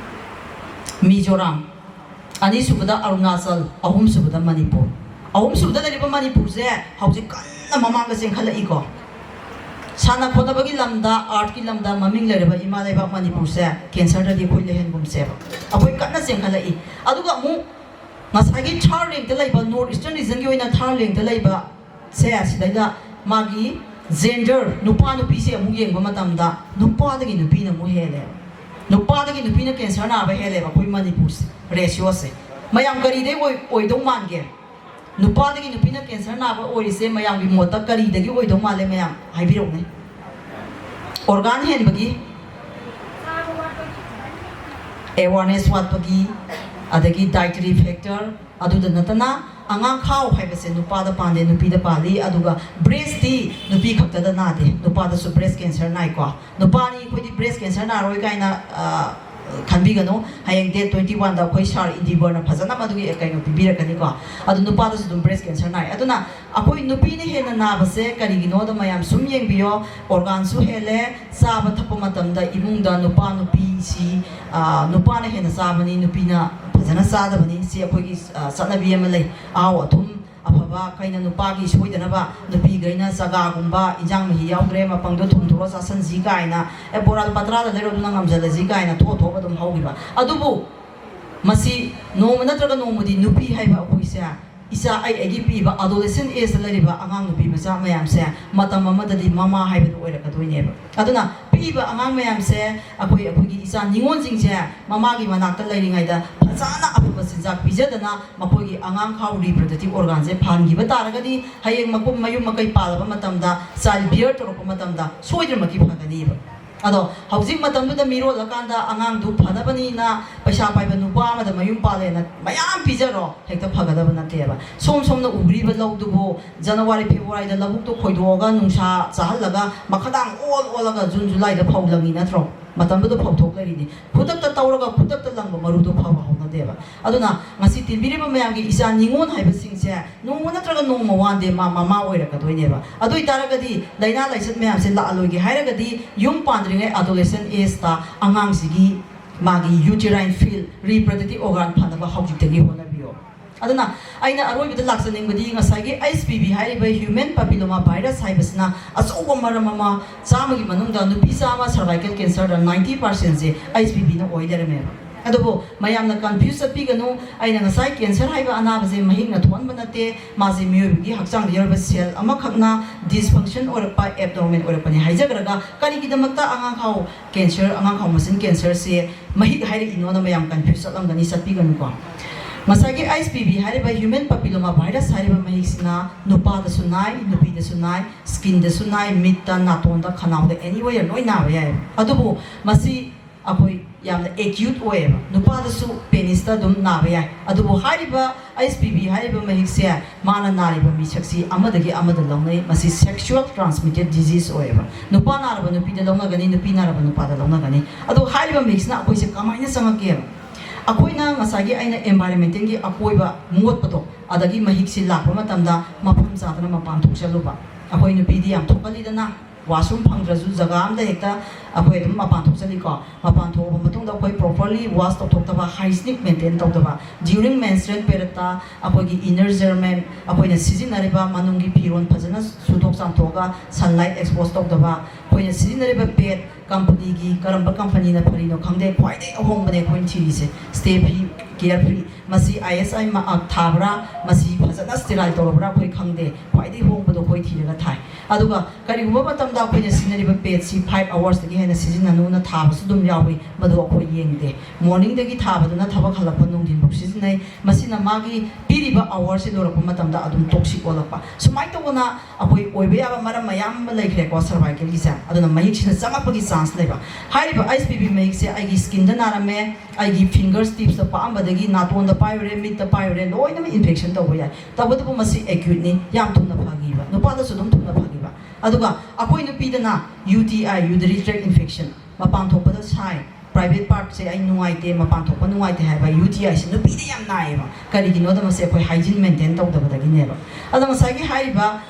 ꯃꯤꯖꯣꯔꯥꯝ, ꯑꯅꯤꯁꯨꯕꯗ ꯑꯔꯨꯅꯥꯆꯜ, ꯑꯍꯨꯝꯁꯨꯕꯗ ꯃꯅꯤꯄꯨꯔ꯫ ꯑꯍꯨꯝꯁꯨꯕꯗ ꯂꯩꯔꯤꯕ ꯃꯅꯤꯄꯨꯔꯁꯦ ꯍꯧꯖꯤꯛ ꯀꯟꯅ ꯃꯃꯥꯡꯗ ꯆꯦꯟꯈꯠꯂꯛꯏꯀꯣ꯫ ꯁꯥꯟꯅ ꯈꯣꯠꯅꯕꯒꯤ ꯂꯝꯗ, ꯑꯥꯔꯠꯀꯤ ꯂꯝꯗ ꯃꯃꯤꯡ ꯂꯩꯔꯕ ꯏꯃꯥ ꯂꯩꯕꯥꯛ ꯃꯅꯤꯄꯨꯔꯁꯦ ꯀꯦꯟꯁꯔꯗꯗꯤ ꯑꯩꯈꯣꯏ ꯂꯩꯍꯟꯒꯨꯝꯁꯦꯕ꯫ ꯑꯩꯈꯣꯏ ꯀꯟꯅ ꯆꯦꯟꯈꯠꯂꯛꯏ꯫ ꯑꯗꯨꯒ ꯑꯃꯨꯛ ꯉꯁꯥꯏꯒꯤ ꯊꯥꯔ ꯔꯦꯡꯛꯇ ꯂꯩꯕ, ꯅꯣꯔꯠ ꯏꯁꯇꯔꯟ ꯔꯤꯖꯟꯒꯤ ꯑꯣꯏꯅ ꯊꯥꯔ ꯔꯦꯡꯛꯇ ꯂꯩꯕ ꯁꯦ, ꯁꯤꯗꯩꯗ ꯃꯥꯒꯤ ꯖꯦꯟꯗꯔ, ꯅꯨꯄꯥ ꯅꯨꯄꯤꯁꯦ ꯑꯃꯨꯛ ꯌꯦꯡꯕ ꯃꯇꯝꯗ ꯅꯨꯄꯥꯗꯒꯤ ꯅꯨꯄꯤꯅ ꯑꯃꯨꯛ ꯍꯦꯜꯂꯦꯕ꯫ ꯅꯨꯄꯥꯗꯒꯤ ꯅꯨꯄꯤꯅ ꯀꯦꯟꯁꯔ ꯅꯥꯕ ꯍꯦꯜꯂꯦꯕ ꯑꯩꯈꯣꯏ ꯃꯅꯤꯄꯨꯔꯁꯦ, ꯔꯦꯁꯤꯌꯣꯁꯦ꯫ ꯃꯌꯥꯝ ꯀꯔꯤꯗꯩ ꯑꯣꯏ-, ꯑꯣꯏꯗꯧ ꯃꯥꯟꯒꯦ? ꯅꯨꯄꯥꯗꯒꯤ ꯅꯨꯄꯤꯅ ꯀꯦꯟꯁꯔ ꯅꯥꯕ ꯑꯣꯏꯔꯤꯁꯦ ꯃꯌꯥꯝꯒꯤ ꯃꯣꯠꯇ ꯀꯔꯤꯗꯒꯤ ꯑꯣꯏꯗꯧ ꯃꯥꯜꯂꯦ? ꯃꯌꯥꯝ ꯍꯥꯏꯕꯤꯔꯛꯎꯅꯦ꯫ ꯑꯣꯔꯒꯥꯟ ꯍꯦꯟꯕꯒꯤ, ꯑꯦꯋꯥꯔꯅꯦꯁ ꯋꯥꯠꯄꯒꯤ, ꯑꯗꯒꯤ ꯗꯥꯏꯇꯔꯤ ꯐꯦꯛꯇꯔ, ꯑꯗꯨꯗ ꯅꯠꯇꯅ ꯑꯉꯥꯡ ꯈꯥꯎ ꯍꯥꯏꯕꯁꯦ ꯅꯨꯄꯥꯗ ꯄꯥꯟꯗꯦ, ꯅꯨꯄꯤꯗ ꯄꯥꯜꯂꯤ꯫ ꯑꯗꯨꯒ ꯕ꯭ꯔꯦꯁꯇꯤ ꯅꯨꯄꯤ ꯈꯛꯇꯗ ꯅꯥꯗꯦ, ꯅꯨꯄꯥꯗꯁꯨ ꯕ꯭ꯔꯦꯁ ꯀꯦꯟꯁꯔ ꯅꯥꯏꯀꯣ꯫ ꯅꯨꯄꯥꯅꯤ, ꯑꯩꯈꯣꯏꯗꯤ ꯕ꯭ꯔꯦꯁ ꯀꯦꯟꯁꯔ ꯅꯥꯔꯣꯏ ꯀꯥꯏꯅ, ꯑ, ꯈꯟꯕꯤꯒꯅꯨ꯫ ꯍꯌꯦꯡ ꯗꯦꯠ ꯇ꯭ꯋꯦꯟꯇꯤ ꯋꯥꯟꯗ ꯑꯩꯈꯣꯏ ꯁꯥꯔ ꯏꯟꯗꯤꯕꯔꯅ ꯐꯖꯅ ꯃꯗꯨꯒꯤ ꯀꯩꯅꯣ ꯄꯤꯕꯤꯔꯛꯀꯅꯤꯀꯣ꯫ ꯑꯗꯨ ꯅꯨꯄꯥꯗꯁꯨ ꯑꯗꯨꯝ ꯕ꯭ꯔꯦꯁ ꯀꯦꯟꯁꯔ ꯅꯥꯏ꯫ ꯑꯗꯨꯅ ꯑꯩꯈꯣꯏ ꯅꯨꯄꯤꯅ ꯍꯦꯟꯅ ꯅꯥꯕꯁꯦ ꯀꯔꯤꯒꯤꯅꯣꯗ ꯃꯌꯥꯝ ꯁꯨꯝ ꯌꯦꯡꯕꯤꯌꯣ, ꯑꯣꯔꯒꯥꯟꯁꯨ ꯍꯦꯜꯂꯦ꯫ ꯆꯥꯕ ꯊꯛꯄ ꯃꯇꯝꯗ ꯏꯃꯨꯡꯗ ꯅꯨꯄꯥ ꯅꯨꯄꯤꯁꯤ, ꯑ, ꯅꯨꯄꯥꯅ ꯍꯦꯟꯅ ꯆꯥꯕꯅꯤ, ꯅꯨꯄꯤꯅ ꯐꯖꯅ ꯆꯥꯗꯕꯅꯤ꯫ ꯁꯤ ꯑꯩꯈꯣꯏꯒꯤ, ꯑ, ꯆꯠꯅꯕꯤ ꯑꯃ ꯂꯩ꯫ ꯑꯍꯥꯎ ꯑꯊꯨꯝ ꯑꯐꯕ ꯀꯩꯅ ꯅꯨꯄꯥꯒꯤ ꯁꯣꯏꯗꯅꯕ, ꯅꯨꯄꯤꯈꯩꯅ ꯆꯒꯥꯒꯨꯝꯕ, ꯏꯟꯖꯥꯡ ꯃꯍꯤ ꯌꯥꯎꯗ꯭ꯔꯦ, ꯃꯄꯪꯗꯣ ꯊꯨꯝ ꯊꯣꯛꯑ ꯆꯥꯁꯟꯁꯤ ꯀꯥꯏꯅ, "ꯑꯦ, ꯕꯣꯔꯥ ꯂꯨꯄꯥ ꯇꯔꯥꯗ ꯂꯩꯔꯣ, ꯑꯗꯨꯅ ꯉꯝꯖꯜꯂꯁꯤ" ꯀꯥꯏꯅ ꯊꯣꯛꯑ ꯊꯣꯛꯑ ꯑꯗꯨꯝ ꯍꯧꯈꯤꯕ꯫ ꯑꯗꯨꯕꯨ ꯃꯁꯤ ꯅꯣꯡꯃ ꯅꯠꯇ꯭ꯔꯒ ꯅꯣꯡꯃꯗꯤ ꯅꯨꯄꯤ ꯍꯥꯏꯕ ꯑꯩꯈꯣꯏꯁꯦ, ꯏꯆꯥ, ꯑꯩ, ꯑꯩꯒꯤ ꯄꯤꯕ adolescent age ꯂꯩꯔꯤꯕ ꯑꯉꯥꯡ ꯅꯨꯄꯤ ꯃꯆꯥ ꯃꯌꯥꯝꯁꯦ ꯃꯇꯝ ꯑꯃꯗꯗꯤ ꯃꯃꯥ ꯍꯥꯏꯕꯗꯨ ꯑꯣꯏꯔꯛꯀꯗꯣꯏꯅꯦꯕ꯫ ꯑꯗꯨꯅ ꯄꯤꯛꯏꯕ ꯑꯉꯥꯡ ꯃꯌꯥꯝꯁꯦ, ꯑꯩꯈꯣꯏ, ꯑꯩꯈꯣꯏꯒꯤ ꯏꯆꯥ ꯅꯤꯉꯣꯜꯁꯤꯡꯁꯦ ꯃꯃꯥꯒꯤ ꯃꯅꯥꯛꯇ ꯂꯩꯔꯤꯉꯩꯗ ꯐꯖꯅ ꯑꯐꯕ ꯆꯤꯟꯖꯥꯛ ꯄꯤꯖꯗꯅ ꯃꯈꯣꯏꯒꯤ ꯑꯉꯥꯡ ꯈꯥꯎ reproductive organꯁꯦ ꯐꯍꯟꯈꯤꯕ ꯇꯥꯔꯒꯗꯤ ꯍꯌꯦꯡ ꯃꯀꯨꯝ ꯃꯌꯨꯝ ꯃꯀꯩ ꯄꯥꯜꯂꯕ ꯃꯇꯝꯗ, child bear ꯇꯧꯔꯛꯄ ꯃꯇꯝꯗ ꯁꯣꯏꯗꯅꯃꯛꯀꯤ ꯐꯒꯅꯤꯕ꯫ ꯑꯗꯣ ꯍꯧꯖꯤꯛ ꯃꯇꯝꯗꯨꯗ ꯃꯤꯔꯣꯜꯂꯀꯥꯟꯗ ꯑꯉꯥꯡꯗꯨ ꯐꯅꯕꯅꯤꯅ ꯄꯩꯁꯥ ꯄꯥꯏꯕ ꯅꯨꯄꯥ ꯑꯃꯗ ꯃꯌꯨꯝ ꯄꯥꯜꯂꯦꯅ ꯃꯌꯥꯝ ꯄꯤꯖꯔꯣ, ꯍꯦꯛꯇ ꯐꯒꯗꯕ ꯅꯠꯇꯦꯕ꯫ ꯁꯣꯝ ꯁꯣꯝꯅ ꯎꯕꯤꯔꯤꯕ ꯂꯧꯗꯨꯕꯨ ꯖꯅꯋꯥꯔꯤ, ꯐꯦꯕ꯭ꯔꯨꯋꯥꯔꯤꯗ ꯂꯧꯕꯨꯛꯇꯣ ꯈꯣꯏꯗꯣꯛꯑꯒ ꯅꯨꯡꯁꯥ ꯆꯥꯍꯜꯂꯒ ꯃꯈꯥꯗꯥꯡ ꯑꯣꯜ ꯑꯣꯜꯂꯒ ꯖꯨꯟ, ꯖꯨꯂꯥꯏꯗ ꯐꯧ ꯂꯪꯉꯤ ꯅꯠꯇ꯭ꯔꯣ? ꯃꯇꯝꯗꯨꯗ ꯐꯧ ꯊꯣꯛ ꯂꯩꯔꯤꯅꯤ꯫ ꯈꯨꯗꯛꯇ ꯇꯧꯔꯒ ꯈꯨꯗꯛꯇ ꯂꯪꯕ ꯃꯔꯨꯗꯣ ꯐꯕ ꯍꯧꯅꯗꯦꯕ꯫ ꯑꯗꯨꯅ ꯉꯁꯤ ꯇꯤꯟꯕꯤꯔꯤꯕ ꯃꯌꯥꯝꯒꯤ ꯏꯆꯥ ꯅꯤꯉꯣꯜ ꯍꯥꯏꯕꯁꯤꯡꯁꯦ ꯅꯣꯡꯃ ꯅꯠꯇ꯭ꯔꯒ ꯅꯣꯡꯃ one day ꯃꯥ ꯃꯃꯥ ꯑꯣꯏꯔꯛꯀꯗꯣꯏꯅꯦꯕ꯫ ꯑꯗꯨ ꯑꯣꯏꯇꯥꯔꯒꯗꯤ ꯂꯥꯏꯅꯥ ꯂꯥꯏꯆꯠ ꯃꯌꯥꯝꯁꯦ ꯂꯥꯛꯍꯜꯂꯣꯏꯒꯦ ꯍꯥꯏꯔꯒꯗꯤ ꯌꯨꯝ ꯄꯥꯟꯗ꯭ꯔꯤꯉꯩ adolescent ageꯇ ꯑꯉꯥꯡꯁꯤꯒꯤ ꯃꯥꯒꯤ uterine field, reproductive organ ꯐꯅꯕ ꯍꯧꯖꯤꯛꯇꯒꯤ ꯍꯣꯠꯅꯕꯤꯌꯣ꯫ ꯑꯗꯨꯅ ꯑꯩꯅ ꯑꯔꯣꯏꯕꯗ ꯂꯥꯛꯆꯅꯤꯡꯕꯗꯤ ꯉꯁꯥꯏꯒꯤ H P V ꯍꯥꯏꯔꯤꯕ human papilloma virus ꯍꯥꯏꯕꯁꯤꯅ ꯑꯆꯧꯕ ꯃꯔꯝ ꯑꯃ, ꯆꯥꯝꯃꯒꯤ ꯃꯅꯨꯡꯗ ꯅꯨꯄꯤ ꯆꯥꯝꯃ cervical cancerꯗ ninety percentꯁꯦ H P Vꯅ ꯑꯣꯏ ꯂꯩꯔꯝꯃꯦꯕ꯫ ꯑꯗꯨꯕꯨ ꯃꯌꯥꯝꯅ confuse ꯆꯠꯄꯤꯒꯅꯨ꯫ ꯑꯩꯅ ꯉꯁꯥꯏ cancer ꯍꯥꯏꯕ ꯑꯅꯥꯕꯁꯦ ꯃꯍꯤꯛꯅ ꯊꯣꯛꯍꯟꯕ ꯅꯠꯇꯦ, ꯃꯥꯁꯦ ꯃꯤꯑꯣꯏꯕꯒꯤ ꯍꯛꯆꯥꯡꯗ ꯌꯥꯎꯔꯤꯕ cell ꯑꯃꯈꯛꯅ dysfunction ꯑꯣꯏꯔꯛꯄ, abnormal ꯑꯣꯏꯔꯛꯄꯅꯤ ꯍꯥꯏꯖꯈ꯭ꯔꯒ ꯀꯔꯤꯒꯤꯗꯃꯛꯇ ꯑꯉꯥꯡꯈꯥꯎ cancer, ꯑꯉꯥꯡꯈꯥꯎ ꯃꯆꯤꯟ cancerꯁꯦ ꯃꯍꯤꯛ ꯍꯥꯏꯔꯛꯏꯅꯣꯅ ꯃꯌꯥꯝ confuse ꯆꯠꯂꯝꯒꯅꯤ, ꯆꯠꯄꯤꯒꯅꯨꯀꯣ꯫ ꯉꯁꯥꯏꯒꯤ H P V ꯍꯥꯏꯔꯤꯕ human papilloma virus ꯍꯥꯏꯔꯤꯕ ꯃꯍꯤꯛꯁꯤꯅ ꯅꯨꯄꯥꯗꯁꯨ ꯅꯥꯏ, ꯅꯨꯄꯤꯗꯁꯨ ꯅꯥꯏ, skinꯗꯁꯨ ꯅꯥꯏ, ꯃꯤꯠꯇ, ꯅꯥꯇꯣꯟꯗ, ꯈꯅꯥꯎꯗ, anywhere ꯂꯣꯏ ꯅꯥꯕ ꯌꯥꯏ꯫ ꯑꯗꯨꯕꯨ ꯃꯁꯤ ꯑꯩꯈꯣꯏ ꯌꯥꯝꯅ acute ꯑꯣꯏꯌꯦꯕ꯫ ꯅꯨꯄꯥꯗꯁꯨ penisꯇ ꯑꯗꯨꯝ ꯅꯥꯕ ꯌꯥꯏ꯫ ꯑꯗꯨꯕꯨ ꯍꯥꯏꯔꯤꯕ H P V ꯍꯥꯏꯔꯤꯕ ꯃꯍꯤꯛꯁꯦ ꯃꯥꯅ ꯅꯥꯔꯤꯕ ꯃꯤꯁꯛꯁꯤ ꯑꯃꯗꯒꯤ ꯑꯃꯗ ꯂꯧꯅꯩ꯫ ꯃꯁꯤ sexual transmitted disease ꯑꯣꯏꯌꯦꯕ꯫ ꯅꯨꯄꯥ ꯅꯥꯔꯕ ꯅꯨꯄꯤꯗ ꯂꯧꯅꯒꯅꯤ, ꯅꯨꯄꯤ ꯅꯥꯔꯕ ꯅꯨꯄꯥꯗ ꯂꯧꯅꯒꯅꯤ꯫ ꯑꯗꯣ ꯍꯥꯏꯔꯤꯕ ꯃꯍꯤꯛꯁꯤꯅ ꯑꯩꯈꯣꯏꯁꯦ ꯀꯃꯥꯏꯅ ꯆꯪꯉꯛꯀꯦꯕ? ꯑꯩꯈꯣꯏꯅ ꯉꯁꯥꯏꯒꯤ ꯑꯩꯅ environmentalꯒꯤ ꯑꯀꯣꯏꯕ ꯃꯣꯠꯄꯗꯣ, ꯑꯗꯒꯤ ꯃꯍꯤꯛꯁꯤ ꯂꯥꯛꯄ ꯃꯇꯝꯗ ꯃꯐꯝ ꯆꯥꯗꯅ ꯃꯄꯥꯟ ꯊꯣꯛꯆꯜꯂꯨꯕ꯫ ꯑꯩꯈꯣꯏ ꯅꯨꯄꯤꯗꯤ ꯌꯥꯝ ꯊꯣꯛꯀꯜꯂꯤꯗꯅ, washroom ꯐꯪꯗ꯭ꯔꯁꯨ ꯖꯒꯥ ꯑꯃꯗ ꯍꯦꯛꯇ ꯑꯩꯈꯣꯏ ꯑꯗꯨꯝ ꯃꯄꯥꯟ ꯊꯣꯛꯆꯜꯂꯤꯀꯣ꯫ ꯃꯄꯥꯟ ꯊꯣꯛꯑꯕ ꯃꯇꯨꯡꯗ ꯑꯩꯈꯣꯏ properly wash ꯇꯧꯊꯣꯛꯇꯕ, hygienic maintain ꯇꯧꯗꯕ, during menstrual periodꯇ ꯑꯩꯈꯣꯏꯒꯤ inner garment, ꯑꯩꯈꯣꯏꯅ ꯁꯤꯖꯤꯟꯅꯔꯤꯕ ꯃꯅꯨꯡꯒꯤ ꯐꯤꯔꯣꯜ ꯐꯖꯅ ꯁꯨꯗꯣꯛ ꯆꯥꯝꯊꯣꯛꯑꯒ sunlight expose ꯇꯧꯗꯕ, ꯑꯩꯈꯣꯏꯅ ꯁꯤꯖꯤꯟꯅꯔꯤꯕ pad companyꯒꯤ, ꯀꯔꯝꯕ companyꯅ ꯐꯔꯤꯅꯣ ꯈꯪꯗꯦ, ꯈ꯭ꯋꯥꯏꯗꯒꯤ ꯑꯍꯣꯡꯕꯅꯦ ꯑꯩꯈꯣꯏꯅ ꯊꯤꯔꯤꯁꯦ, Stayfree, Carefree꯫ ꯃꯁꯤ I S I ꯃ-, ꯑ, ꯊꯥꯕ꯭ꯔꯥ, ꯃꯁꯤ ꯐꯖꯅ sterile ꯇꯧꯔꯕ꯭ꯔꯥ ꯑꯩꯈꯣꯏ ꯈꯪꯗꯦ, ꯈ꯭ꯋꯥꯏꯗꯒꯤ ꯍꯣꯡꯕꯗꯣ ꯑꯩꯈꯣꯏ ꯊꯤꯔꯒ ꯊꯥꯏ꯫ ꯑꯗꯨꯒ ꯀꯔꯤꯒꯨꯝꯕ ꯃꯇꯝꯗ ꯑꯩꯈꯣꯏꯅ ꯁꯤꯖꯤꯟꯅꯔꯤꯕ padꯁꯤ five hoursꯇꯒꯤ ꯍꯦꯟꯅ ꯁꯤꯖꯤꯟꯅꯅꯨꯅ ꯊꯥꯕꯁꯨ ꯑꯗꯨꯝ ꯌꯥꯎꯏ, ꯃꯗꯨ ꯑꯩꯈꯣꯏ ꯌꯦꯡꯗꯦ꯫ Morningꯗꯒꯤ ꯊꯥꯕꯗꯨꯅ ꯊꯕꯛ ꯍꯜꯂꯛꯄ ꯅꯨꯡꯊꯤꯟꯐꯥꯎ ꯁꯤꯖꯤꯟꯅꯩ꯫ ꯃꯁꯤꯅ ꯃꯥꯒꯤ ꯄꯤꯔꯤꯕ hoursꯁꯤ ꯂꯣꯏꯔꯛꯄ ꯃꯇꯝꯗ ꯑꯗꯨꯝ toxic ꯑꯣꯜꯂꯛꯄ꯫ ꯁꯨꯃꯥꯏꯅ ꯇꯧꯗꯅ ꯑꯩꯈꯣꯏ ꯑꯣꯏꯕ ꯌꯥꯕ ꯃꯔꯝ ꯃꯌꯥꯝ ꯑꯃ ꯂꯩꯈ꯭ꯔꯦꯀꯣ cervicalꯒꯤꯁꯦ꯫ ꯑꯗꯨꯅ ꯃꯍꯤꯛꯁꯤꯅ ꯆꯪꯉꯛꯄꯒꯤ chance ꯂꯩꯕ꯫ ꯍꯥꯏꯔꯤꯕ H P V ꯃꯍꯤꯛꯁꯦ ꯑꯩꯒꯤ skinꯗ ꯅꯥꯔꯝꯃꯦ, ꯑꯩꯒꯤ fingers tipsꯇ ꯄꯥꯛꯑꯝꯕꯗꯒꯤ ꯅꯥꯇꯣꯟꯗ ꯄꯥꯏꯔꯨꯔꯦ, ꯃꯤꯠꯇ ꯄꯥꯏꯔꯨꯔꯦ, ꯂꯣꯏꯅꯃꯛ infection ꯇꯧꯕ ꯌꯥꯏ꯫ ꯇꯧꯕꯇꯕꯨ ꯃꯁꯤ acuteꯅꯤ, ꯌꯥꯝ ꯊꯨꯅ ꯐꯈꯤꯕ, ꯅꯨꯄꯥꯗꯁꯨ ꯑꯗꯨꯝ ꯊꯨꯅ ꯐꯈꯤꯕ꯫ ꯑꯗꯨꯒ ꯑꯩꯈꯣꯏ ꯅꯨꯄꯤꯗꯅ U T I, urinary tract infection, ꯃꯄꯥꯟ ꯊꯣꯛꯄꯗ ꯁꯥꯏ, private partꯁꯦ ꯑꯩ ꯅꯨꯡꯉꯥꯏꯇꯦ, ꯃꯄꯥꯟ ꯊꯣꯛꯄ ꯅꯨꯡꯉꯥꯏꯇꯦ ꯍꯥꯏꯕ U T Iꯁꯦ ꯅꯨꯄꯤꯗ ꯌꯥꯝ ꯅꯥꯏꯌꯦꯕ꯫ ꯀꯔꯤꯒꯤꯅꯣꯗ ꯃꯁꯤ ꯑꯩꯈꯣꯏ hygiene maintain ꯇꯧꯗꯕꯗꯒꯤꯅꯦꯕ꯫ ꯑꯗꯣ ꯉꯁꯥꯏꯒꯤ ꯍꯥꯏꯔꯤꯕ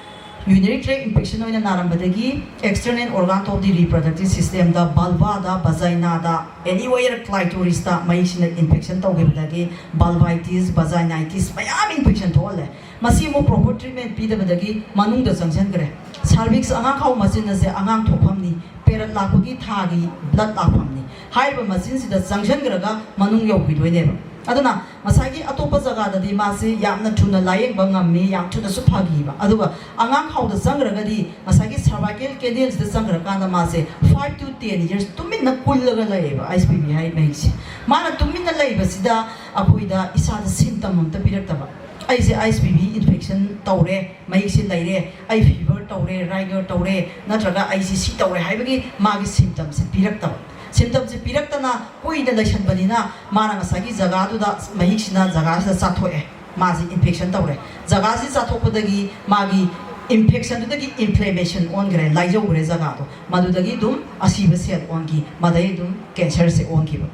Urinary tract infection ꯑꯣꯏꯅ ꯅꯥꯔꯝꯕꯗꯒꯤ external organ of the reproductive system the, vulva the, vagina the, anywhere clitoris ꯇ ꯃꯍꯤꯛꯁꯤꯅ infection ꯇꯧꯈꯤꯕꯗꯒꯤ vulvitis, vaginitis ꯃꯌꯥꯝ infection ꯊꯣꯛꯍꯜꯂꯦ꯫ ꯃꯁꯤ ꯑꯃꯨꯛ proper treatment ꯄꯤꯗꯕꯗꯒꯤ ꯃꯅꯨꯡꯗ ꯆꯪꯁꯤꯟꯈ꯭ꯔꯦ꯫ Cervix, ꯑꯉꯥꯡ ꯈꯥꯎ ꯃꯆꯤꯟ ꯑꯁꯦ ꯑꯉꯥꯡ ꯊꯣꯛꯐꯝꯅꯤ, period ꯂꯥꯛꯄꯒꯤ ꯊꯥꯒꯤ blood ꯂꯥꯛꯐꯝꯅꯤ꯫ ꯍꯥꯏꯔꯤꯕ ꯃꯆꯤꯟꯁꯤꯗ ꯆꯪꯁꯤꯟꯈ꯭ꯔꯒ ꯃꯅꯨꯡ ꯌꯧꯈꯤꯗꯣꯏꯅꯦꯕ꯫ ꯑꯗꯨꯅ ꯉꯁꯥꯏꯒꯤ ꯑꯇꯣꯞꯄ ꯖꯒꯥꯗꯗꯤ ꯃꯥꯁꯤ ꯌꯥꯝꯅ ꯊꯨꯅ ꯂꯥꯌꯦꯡꯕ ꯉꯝꯃꯤ, ꯌꯥꯝ ꯊꯨꯅꯁꯨ ꯐꯈꯤꯕ꯫ ꯑꯗꯨꯒ ꯑꯉꯥꯡ ꯈꯥꯎꯗ ꯆꯪꯈ꯭ꯔꯒꯗꯤ ꯉꯁꯥꯏꯒꯤ cervical canal ꯁꯤꯗ ꯆꯪꯈ꯭ꯔꯀꯥꯟꯗ ꯃꯥꯁꯦ five to ten years ꯇꯨꯃꯤꯟꯅ ꯀꯨꯜꯂꯒ ꯂꯩꯌꯦꯕ H P V ꯍꯥꯏ ꯃꯍꯤꯛꯁꯦ꯫ ꯃꯥꯅ ꯇꯨꯃꯤꯟꯅ ꯂꯩꯕꯁꯤꯗ ꯑꯩꯈꯣꯏꯗ ꯏꯁꯥꯗ symptom ꯑꯝꯇ ꯄꯤꯔꯛꯇꯕ꯫ ꯑꯩꯁꯦ H P V infection ꯇꯧꯔꯦ, ꯃꯍꯤꯛꯁꯦ ꯂꯩꯔꯦ, ꯑꯩ fever ꯇꯧꯔꯦ, rigor ꯇꯧꯔꯦ, ꯅꯠꯇ꯭ꯔꯒ ꯑꯩꯁꯦ ꯁꯤ ꯇꯧꯔꯦ ꯍꯥꯏꯕꯒꯤ ꯃꯥꯒꯤ symptom ꯁꯦ ꯄꯤꯔꯛꯇꯕ꯫ Symptom ꯁꯦ ꯄꯤꯔꯛꯇꯅ ꯀꯨꯏꯅ ꯂꯩꯁꯟꯕꯅꯤꯅ ꯃꯥꯅ ꯉꯁꯥꯏꯒꯤ ꯖꯒꯥꯗꯨꯗ ꯃꯍꯤꯛꯁꯤꯅ ꯖꯒꯥꯁꯤꯗ ꯆꯥꯊꯣꯛꯑꯦ, ꯃꯥꯁꯦ infection ꯇꯧꯔꯦ꯫ ꯖꯒꯥꯁꯤ ꯆꯥꯊꯣꯛꯄꯗꯒꯤ ꯃꯥꯒꯤ infection ꯗꯨꯗꯒꯤ inflammation ꯑꯣꯟꯈ꯭ꯔꯦ, ꯂꯥꯏꯖꯧꯈ꯭ꯔꯦ ꯖꯒꯥꯗꯣ꯫ ꯃꯗꯨꯗꯒꯤ ꯑꯗꯨꯝ ꯑꯁꯤꯕ cell ꯑꯣꯟꯈꯤ, ꯃꯗꯩ ꯑꯗꯨꯝ cancer ꯁꯦ ꯑꯣꯟꯈꯤꯕ꯫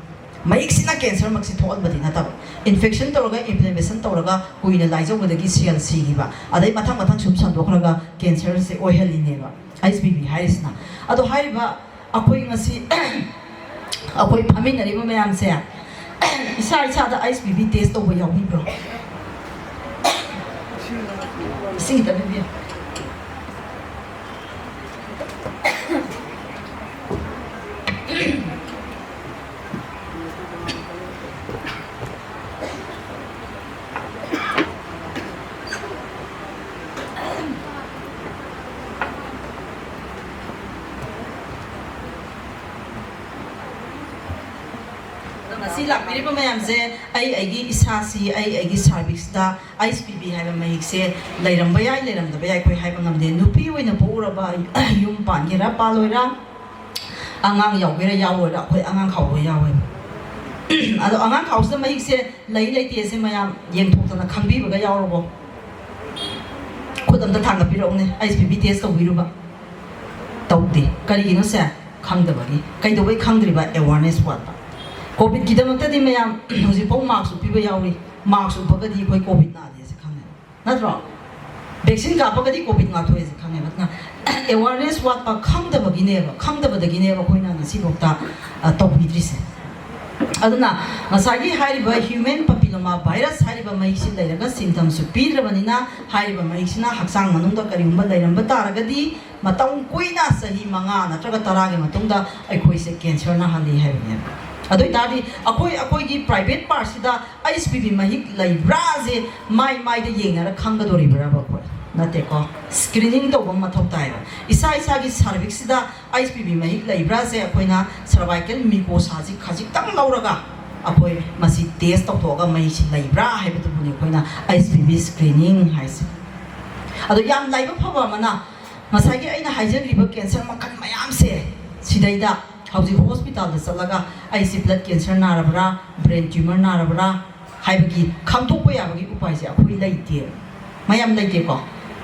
ꯃꯍꯤꯛꯁꯤꯅ cancer ꯃꯛꯁꯤ ꯊꯣꯛꯍꯟꯕꯗꯤ ꯅꯠꯇꯕ, infection ꯇꯧꯔꯒ, inflammation ꯇꯧꯔꯒ ꯀꯨꯏꯅ ꯂꯥꯏꯖꯧꯕꯗꯒꯤ cell ꯁꯤꯈꯤꯕ, ꯑꯗꯩ ꯃꯊꯪ ꯃꯊꯪ ꯁꯨꯝ ꯁꯟꯗꯣꯛꯈ꯭ꯔꯒ cancer ꯁꯦ ꯑꯣꯏꯍꯜꯂꯤꯅꯦꯕ H P V ꯍꯥꯏꯔꯤꯁꯤꯅ꯫ ꯑꯗꯣ ꯍꯥꯏꯔꯤꯕ ꯑꯩꯈꯣꯏ ꯉꯁꯤ ꯑꯩꯈꯣꯏ ꯐꯝꯃꯤꯟꯅꯔꯤꯕ ꯃꯌꯥꯝꯁꯦ ꯏꯁꯥ ꯏꯁꯥꯗ H P V test ꯇꯧꯕ ꯌꯥꯎꯕꯤꯕ꯭ꯔꯣ? ꯏꯁꯤꯡ ꯈꯤꯇ ꯄꯤꯕꯤꯌꯨ꯫ ꯑꯗꯣ ꯉꯁꯤ ꯂꯥꯛꯄꯤꯔꯤꯕ ꯃꯌꯥꯝꯁꯦ, ꯑꯩ ꯑꯩꯒꯤ ꯏꯁꯥꯁꯤ, ꯑꯩ ꯑꯩꯒꯤ cervix ꯇ H P V ꯍꯥꯏꯕ ꯃꯍꯤꯛꯁꯦ ꯂꯩꯔꯝꯕ ꯌꯥꯏ, ꯂꯩꯔꯝꯗꯕ ꯌꯥꯏ, ꯑꯩꯈꯣꯏ ꯍꯥꯏꯕ ꯉꯝꯗꯦ꯫ ꯅꯨꯄꯤ ꯑꯣꯏꯅ ꯄꯣꯛꯎꯔꯕ, ꯌꯨꯝ ꯄꯥꯟꯒꯦꯔꯥ ꯄꯥꯜꯂꯣꯏꯔꯥ, ꯑꯉꯥꯡ ꯌꯥꯎꯒꯦꯔꯥ ꯌꯥꯎꯔꯣꯏꯔꯥ, ꯑꯩꯈꯣꯏ ꯑꯉꯥꯡ ꯈꯥꯎꯕ ꯌꯥꯎꯋꯦꯕ꯫ ꯑꯗꯣ ꯑꯉꯥꯡ ꯈꯥꯎꯁꯤꯗ ꯃꯍꯤꯛꯁꯦ ꯂꯩ ꯂꯩꯇꯦꯁꯦ ꯃꯌꯥꯝ ꯌꯦꯡꯊꯣꯛꯇꯅ ꯈꯪꯕꯤꯕꯒ ꯌꯥꯎꯔꯕꯣ? ꯈꯨꯠ ꯑꯝꯇ ꯊꯥꯡꯒꯠꯄꯤꯔꯛꯎꯅꯦ, H P V test ꯇꯧꯕꯤꯔꯨꯕ? ꯇꯧꯗꯦ꯫ ꯀꯔꯤꯒꯤꯅꯣ ꯁꯦ? ꯈꯪꯗꯕꯒꯤ꯫ ꯀꯩꯗꯧꯕꯩ ꯈꯪꯗ꯭ꯔꯤꯕ? Awareness ꯋꯥꯠꯄ꯫ Covid ꯀꯤꯗꯃꯛꯇꯗꯤ ꯃꯌꯥꯝ ꯍꯧꯖꯤꯛꯐꯥꯎ mask ꯎꯞꯄꯤꯕ ꯌꯥꯎꯔꯤ꯫ Mask ꯎꯞꯄꯒꯗꯤ ꯑꯩꯈꯣꯏ Covid ꯅꯥꯗꯦꯁꯦ ꯈꯪꯉꯦ꯫ ꯅꯠꯇ꯭ꯔꯣ? ꯚꯦꯛꯁꯤꯟ ꯀꯥꯞꯄꯒꯗꯤ ꯀꯣꯚꯤꯗ ꯉꯥꯛꯊꯣꯛꯑꯦꯁꯦ ꯈꯪꯉꯦꯕ꯫ ꯑꯗꯨꯅ ꯑꯦꯋꯥꯔꯅꯦꯁ ꯋꯥꯠꯄ, ꯈꯪꯗꯕꯒꯤꯅꯦꯕ, ꯈꯪꯗꯕꯗꯒꯤꯅꯦꯕ ꯑꯩꯈꯣꯏꯅ ꯉꯁꯤꯐꯥꯎꯗ, ꯑ, ꯇꯧꯕꯤꯗ꯭ꯔꯤꯁꯦ꯫ ꯑꯗꯨꯅ ꯉꯁꯥꯏꯒꯤ ꯍꯥꯏꯔꯤꯕ human papilloma virus ꯍꯥꯏꯔꯤꯕ ꯃꯍꯤꯛꯁꯤ ꯂꯩꯔꯒ symptomꯁꯨ ꯄꯤꯗ꯭ꯔꯕꯅꯤꯅ, ꯍꯥꯏꯔꯤꯕ ꯃꯍꯤꯛꯁꯤꯅ ꯍꯛꯆꯥꯡ ꯃꯅꯨꯡꯗ ꯀꯔꯤꯒꯨꯝꯕ ꯂꯩꯔꯝꯕ ꯇꯥꯔꯒꯗꯤ, ꯃꯇꯝ ꯀꯨꯏꯅ, ꯆꯍꯤ ꯃꯉꯥ ꯅꯠꯇ꯭ꯔꯒ ꯇꯔꯥꯒꯤ ꯃꯇꯨꯡꯗ ꯑꯩꯈꯣꯏꯁꯦ cancer ꯅꯥꯍꯜꯂꯤ ꯍꯥꯏꯕꯅꯦꯕ꯫ ꯑꯗꯨ ꯑꯣꯏꯇꯥꯔꯗꯤ ꯑꯩꯈꯣꯏ, ꯑꯩꯈꯣꯏꯒꯤ private partꯁꯤꯗ H P V ꯃꯍꯤꯛ ꯂꯩꯕ꯭ꯔꯥꯁꯦ ꯃꯥꯏ ꯃꯥꯏꯗ ꯌꯦꯡꯅꯔ ꯈꯪꯒꯗꯣꯔꯤꯕ꯭ꯔꯥꯕ ꯑꯩꯈꯣꯏ? ꯅꯠꯇꯦꯀꯣ꯫ Screening ꯇꯧꯕ ꯑꯃ ꯃꯊꯧ ꯇꯥꯏꯌꯦꯕ꯫ ꯏꯁꯥ ꯏꯁꯥꯒꯤ cervixꯁꯤꯗ H P V ꯃꯍꯤꯛ ꯂꯩꯕ꯭ꯔꯥꯁꯦ ꯑꯩꯈꯣꯏꯅ cervical mucosaꯁꯤ ꯈꯖꯤꯛꯇꯪ ꯂꯧꯔꯒ ꯑꯩꯈꯣꯏ ꯃꯁꯤ test ꯇꯧꯊꯣꯛꯑꯒ ꯃꯍꯤꯛꯁꯤ ꯂꯩꯕ꯭ꯔꯥ ꯍꯥꯏꯕꯗꯨꯕꯨꯅꯤ ꯑꯩꯈꯣꯏꯅ H P V screening ꯍꯥꯏꯁꯦ꯫ ꯑꯗꯣ ꯌꯥꯝ ꯂꯥꯏꯕꯛ ꯐꯕ ꯑꯃꯅ, ꯉꯁꯥꯏꯒꯤ ꯑꯩꯅ ꯍꯥꯏꯖꯈ꯭ꯔꯤꯕ cancer ꯃꯈꯜ ꯃꯌꯥꯝꯁꯦ ꯁꯤꯗꯩꯗ ꯍꯧꯖꯤꯛ hospitalꯗ ꯆꯠꯂꯒ ꯑꯩꯁꯤ blood cancer ꯅꯥꯔꯕ꯭ꯔꯥ, brain tumor ꯅꯥꯔꯕ꯭ꯔꯥ ꯍꯥꯏꯕꯒꯤ ꯈꯪꯗꯣꯛꯄ ꯌꯥꯕꯒꯤ ꯎꯄꯥꯏꯁꯦ ꯑꯩꯈꯣꯏ ꯂꯩꯇꯦ꯫ ꯃꯌꯥꯝ ꯂꯩꯇꯦꯀꯣ꯫